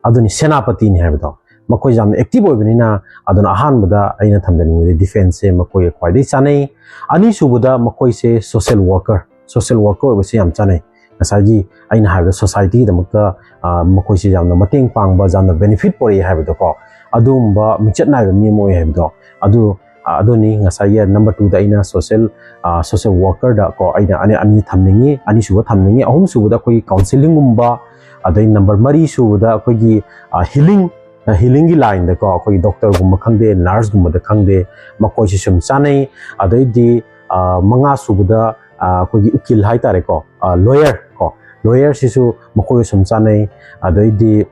ꯑꯗꯨꯅꯤ ꯁꯦꯅꯥꯄꯇꯤꯅꯤ ꯍꯥꯏꯕꯗꯣ꯫ ꯃꯈꯣꯏꯁꯦ ꯌꯥꯝꯅ active ꯑꯣꯏꯕꯅꯤꯅ, ꯑꯗꯨꯅ ꯑꯍꯥꯟꯕꯗ ꯑꯩꯅ ꯊꯝꯖꯅꯤꯡꯕꯗꯤ defenceꯁꯦ ꯃꯈꯣꯏꯒ ꯈ꯭ꯋꯥꯏꯗꯒꯤ ꯆꯥꯟꯅꯩ꯫ ꯑꯅꯤꯁꯨꯕꯗ ꯃꯈꯣꯏꯁꯦ social worker, social worker ꯑꯣꯏꯕꯁꯦ ꯌꯥꯝ ꯆꯥꯟꯅꯩ꯫ ꯉꯁꯥꯏꯒꯤ ꯑꯩꯅ ꯍꯥꯏꯕꯗ societyꯒꯤꯗꯃꯛꯇ, ꯑ, ꯃꯈꯣꯏꯁꯦ ꯌꯥꯝꯅ ꯃꯇꯦꯡ ꯄꯥꯡꯕ, ꯌꯥꯝꯅ benefit ꯄꯨꯔꯛꯏ ꯍꯥꯏꯕꯗꯣꯀꯣ, ꯑꯗꯨꯒꯨꯝꯕ ꯃꯤꯡꯆꯠ ꯅꯥꯏꯕ ꯃꯤ ꯑꯃ ꯑꯣꯏ ꯍꯥꯏꯕꯗꯣ꯫ ꯑꯗꯨ, ꯑ, ꯑꯗꯨꯅꯤ ꯉꯁꯥꯏꯒꯤ number twoꯗ ꯑꯩꯅ social, ꯑ, social workerꯗ ꯀꯣ ꯑꯩꯅ ꯑꯅꯤ, ꯑꯅꯤ ꯊꯝꯅꯤꯡꯉꯤ꯫ ꯑꯅꯤꯁꯨꯕ ꯊꯝꯅꯤꯡꯉꯤ꯫ ꯑꯍꯨꯝꯁꯨꯕꯗ ꯑꯩꯈꯣꯏꯒꯤ counselingꯒꯨꯝꯕ, ꯑꯗꯩ number ꯃꯔꯤ ꯁꯨꯕꯗ ꯑꯩꯈꯣꯏꯒꯤ, ꯑ, healing, ꯑ, healingꯒꯤ lineꯗꯀꯣ ꯑꯩꯈꯣꯏꯒꯤ doctorꯒꯨꯝꯕ ꯈꯪꯗꯦ, nurseꯒꯨꯝꯕꯗ ꯈꯪꯗꯦ, ꯃꯈꯣꯏꯁꯤ ꯁꯨꯝ ꯆꯥꯅꯩ꯫ ꯑꯗꯩꯗꯤ, ꯑ, ꯃꯉꯥ ꯁꯨꯕꯗ, ꯑ, ꯑꯩꯈꯣꯏꯒꯤ ꯎꯀꯤꯜ ꯍꯥꯏꯇꯥꯔꯦꯀꯣ, ꯑ, lawyer ꯀꯣ, lawyerꯁꯤꯁꯨ ꯃꯈꯣꯏꯒ ꯁꯨꯝ ꯆꯥꯅꯩ꯫ ꯑꯗꯩꯗꯤ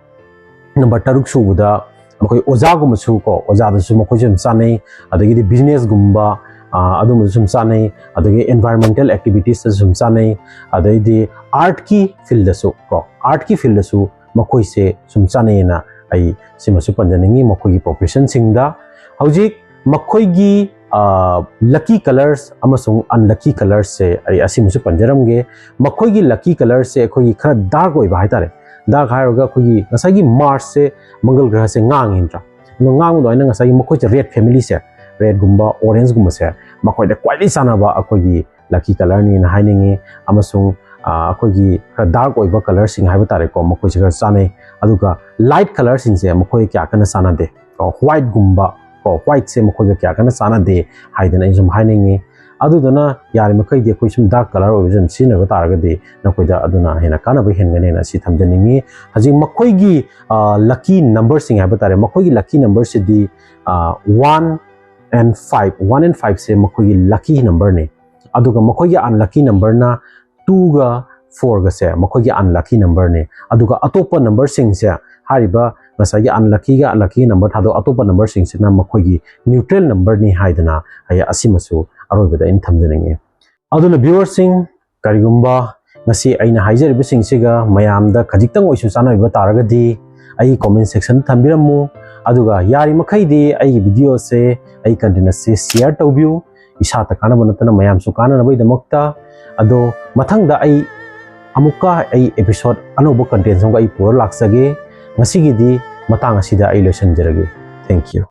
number ꯇꯔꯨꯛ ꯁꯨꯕꯗ ꯑꯩꯈꯣꯏ ꯑꯣꯖꯥꯒꯨꯝꯕꯁꯨ ꯀꯣ, ꯑꯣꯖꯥꯗꯁꯨ ꯃꯈꯣꯏꯁꯨ ꯁꯨꯝ ꯆꯥꯅꯩ꯫ ꯑꯗꯒꯤꯗꯤ businessꯒꯨꯝꯕ, ꯑ, ꯑꯗꯨꯝꯕꯁꯨ ꯁꯨꯝ ꯆꯥꯅꯩ꯫ ꯑꯗꯒꯤ environmental activitiesꯇꯁꯨ ꯁꯨꯝ ꯆꯥꯅꯩ꯫ ꯑꯗꯩꯗꯤ artꯀꯤ fieldꯗꯁꯨ ꯀꯣ, artꯀꯤ fieldꯗꯁꯨ ꯃꯈꯣꯏꯁꯦ ꯁꯨꯝ ꯆꯥꯅꯩꯌꯦꯅ ꯑꯩ ꯁꯤꯃꯁꯨ ꯄꯟꯖꯅꯤꯡꯉꯤ ꯃꯈꯣꯏꯒꯤ professionꯁꯤꯡꯗ꯫ ꯍꯧꯖꯤꯛ ꯃꯈꯣꯏꯒꯤ, ꯑ, lucky colours ꯑꯃꯁꯨꯡ unlucky colours ꯑꯩ ꯑꯁꯤꯃꯁꯨ ꯄꯟꯖꯔꯝꯒꯦ꯫ ꯃꯈꯣꯏꯒꯤ lucky colours ꯑꯩꯈꯣꯏꯒꯤ ꯈꯔ dark ꯑꯣꯏꯕ ꯍꯥꯏꯇꯥꯔꯦ꯫ Dark ꯍꯥꯏꯔꯒ ꯑꯩꯈꯣꯏꯒꯤ ꯉꯁꯥꯏꯒꯤ Mars ꯃꯪꯒꯜ ꯒ꯭ꯔꯍꯁꯦ ꯉꯥꯡꯉꯤ ꯅꯠꯇ꯭ꯔꯥ? ꯑꯗꯣ ꯉꯥꯡꯕ ꯑꯗꯨꯃꯥꯏꯅ ꯉꯁꯥꯏꯒꯤ ꯃꯈꯣꯏꯁꯦ red familyꯁꯦ, redꯒꯨꯝꯕ, orangeꯒꯨꯝꯕꯁꯦ ꯃꯈꯣꯏꯗ ꯈ꯭ꯋꯥꯏꯗꯒꯤ ꯆꯥꯟꯅꯕ ꯑꯩꯈꯣꯏꯒꯤ lucky colourꯅꯤꯅ ꯍꯥꯏꯅꯤꯡꯉꯤ꯫ ꯑꯃꯁꯨꯡ, ꯑ, ꯑꯩꯈꯣꯏꯒꯤ ꯈꯔ dark ꯑꯣꯏꯕ colourꯁꯤꯡ ꯍꯥꯏꯕ ꯇꯥꯔꯦꯀꯣ, ꯃꯈꯣꯏꯁꯦ ꯈꯔ ꯆꯥꯟꯅꯩ꯫ ꯑꯗꯨꯒ light colourꯁꯤꯡꯁꯦ ꯃꯈꯣꯏ ꯀꯌꯥ ꯀꯟꯅ ꯆꯥꯟꯅꯗꯦ꯫ ꯀꯣ, whiteꯒꯨꯝꯕ, ꯀꯣ, whiteꯁꯦ ꯃꯈꯣꯏꯒ ꯀꯌꯥ ꯀꯟꯅ ꯆꯥꯟꯅꯗꯦ ꯍꯥꯏꯗꯅ ꯑꯩ ꯁꯨꯝ ꯍꯥꯏꯅꯤꯡꯉꯤ꯫ ꯑꯗꯨꯗꯨꯅ ꯌꯥꯔꯤꯃꯈꯩꯗꯤ ꯑꯩꯈꯣꯏ ꯁꯨꯝ dark colour ꯑꯣꯏꯕꯁꯦ ꯑꯗꯨꯝ ꯁꯤꯖꯤꯟꯅꯕ ꯇꯥꯔꯒꯗꯤ ꯅꯈꯣꯏꯗ ꯑꯗꯨꯅ ꯍꯦꯟꯅ ꯀꯥꯟꯅꯕ ꯍꯦꯟꯒꯅꯦꯅ ꯁꯤ ꯊꯝꯖꯅꯤꯡꯉꯤ꯫ ꯍꯧꯖꯤꯛ ꯃꯈꯣꯏꯒꯤ ꯂꯀꯤ ꯅꯝꯕꯔꯁꯤꯡ ꯍꯥꯏꯕ ꯇꯥꯔꯦ, ꯃꯈꯣꯏꯒꯤ ꯂꯀꯤ ꯅꯝꯕꯔꯁꯤꯗꯤ one and five, one and ꯐꯥꯏꯚꯁꯦ ꯃꯈꯣꯏꯒꯤ ꯂꯀꯤ ꯅꯝꯕꯔꯅꯤ꯫ ꯑꯗꯨꯒ ꯃꯈꯣꯏꯒꯤ ꯑꯟꯂꯀꯤ ꯅꯝꯕꯔꯅ ꯇꯨꯒ ꯐꯣꯔꯒꯁꯦ ꯃꯈꯣꯏꯒꯤ ꯑꯟꯂꯀꯤ ꯅꯝꯕꯔꯅꯤ꯫ ꯑꯗꯨꯒ ꯑꯇꯣꯞꯄ ꯅꯝꯕꯔꯁꯤꯡꯁꯦ, ꯍꯥꯏꯔꯤꯕ ꯉꯁꯥꯏꯒꯤ ꯑꯟꯂꯀꯤꯒ ꯂꯀꯤ ꯅꯝꯕꯔ ꯊꯥꯗꯣꯛ ꯑꯇꯣꯞꯄ ꯅꯝꯕꯔꯁꯤꯡꯁꯤꯅ ꯃꯈꯣꯏꯒꯤ ꯅ꯭ꯌꯨꯇ꯭ꯔꯦꯜ ꯅꯝꯕꯔꯅꯤ ꯍꯥꯏꯗꯅ ꯑꯩ ꯑꯁꯤꯃꯁꯨ ꯑꯔꯣꯏꯕꯗ ꯑꯩꯅ ꯊꯝꯖꯅꯤꯡꯉꯤ꯫ ꯑꯗꯨꯅ ꯚ꯭ꯌꯨꯋꯔꯁꯤꯡ, ꯀꯔꯤꯒꯨꯝꯕ ꯉꯁꯤ ꯑꯩꯅ ꯍꯥꯏꯖꯔꯤꯕꯁꯤꯡꯁꯤꯒ ꯃꯌꯥꯝꯗ ꯈꯖꯤꯛꯇꯪ ꯑꯣꯏꯁꯨ ꯆꯥꯟꯅꯕꯤꯕ ꯇꯥꯔꯒꯗꯤ ꯑꯩꯒꯤ comment section ꯊꯝꯕꯤꯔꯝꯃꯨ꯫ ꯑꯗꯨꯒ ꯌꯥꯔꯤꯃꯈꯩꯗꯤ ꯑꯩꯒꯤ videoꯁꯦ, ꯑꯩ content ꯑꯁꯦ share ꯇꯧꯕꯤꯌꯨ, ꯏꯁꯥꯇ ꯀꯥꯟꯅꯕ ꯅꯠꯇꯅ ꯃꯌꯥꯝꯁꯨ ꯀꯥꯟꯅꯅꯕꯒꯤꯗꯃꯛꯇ꯫ ꯑꯗꯣ ꯃꯊꯪꯗ ꯑꯩ ꯑꯃꯨꯛꯀ ꯑꯩ episode ꯑꯅꯧꯕ content ꯑꯃꯒ ꯑꯩ ꯄꯨꯔ ꯂꯥꯛꯆꯒꯦ꯫ ꯉꯁꯤꯒꯤꯗꯤ ꯃꯇꯥꯡ ꯑꯁꯤꯗ ꯑꯩ ꯂꯣꯏꯁꯤꯟꯖꯔꯒꯦ꯫ Thank you꯫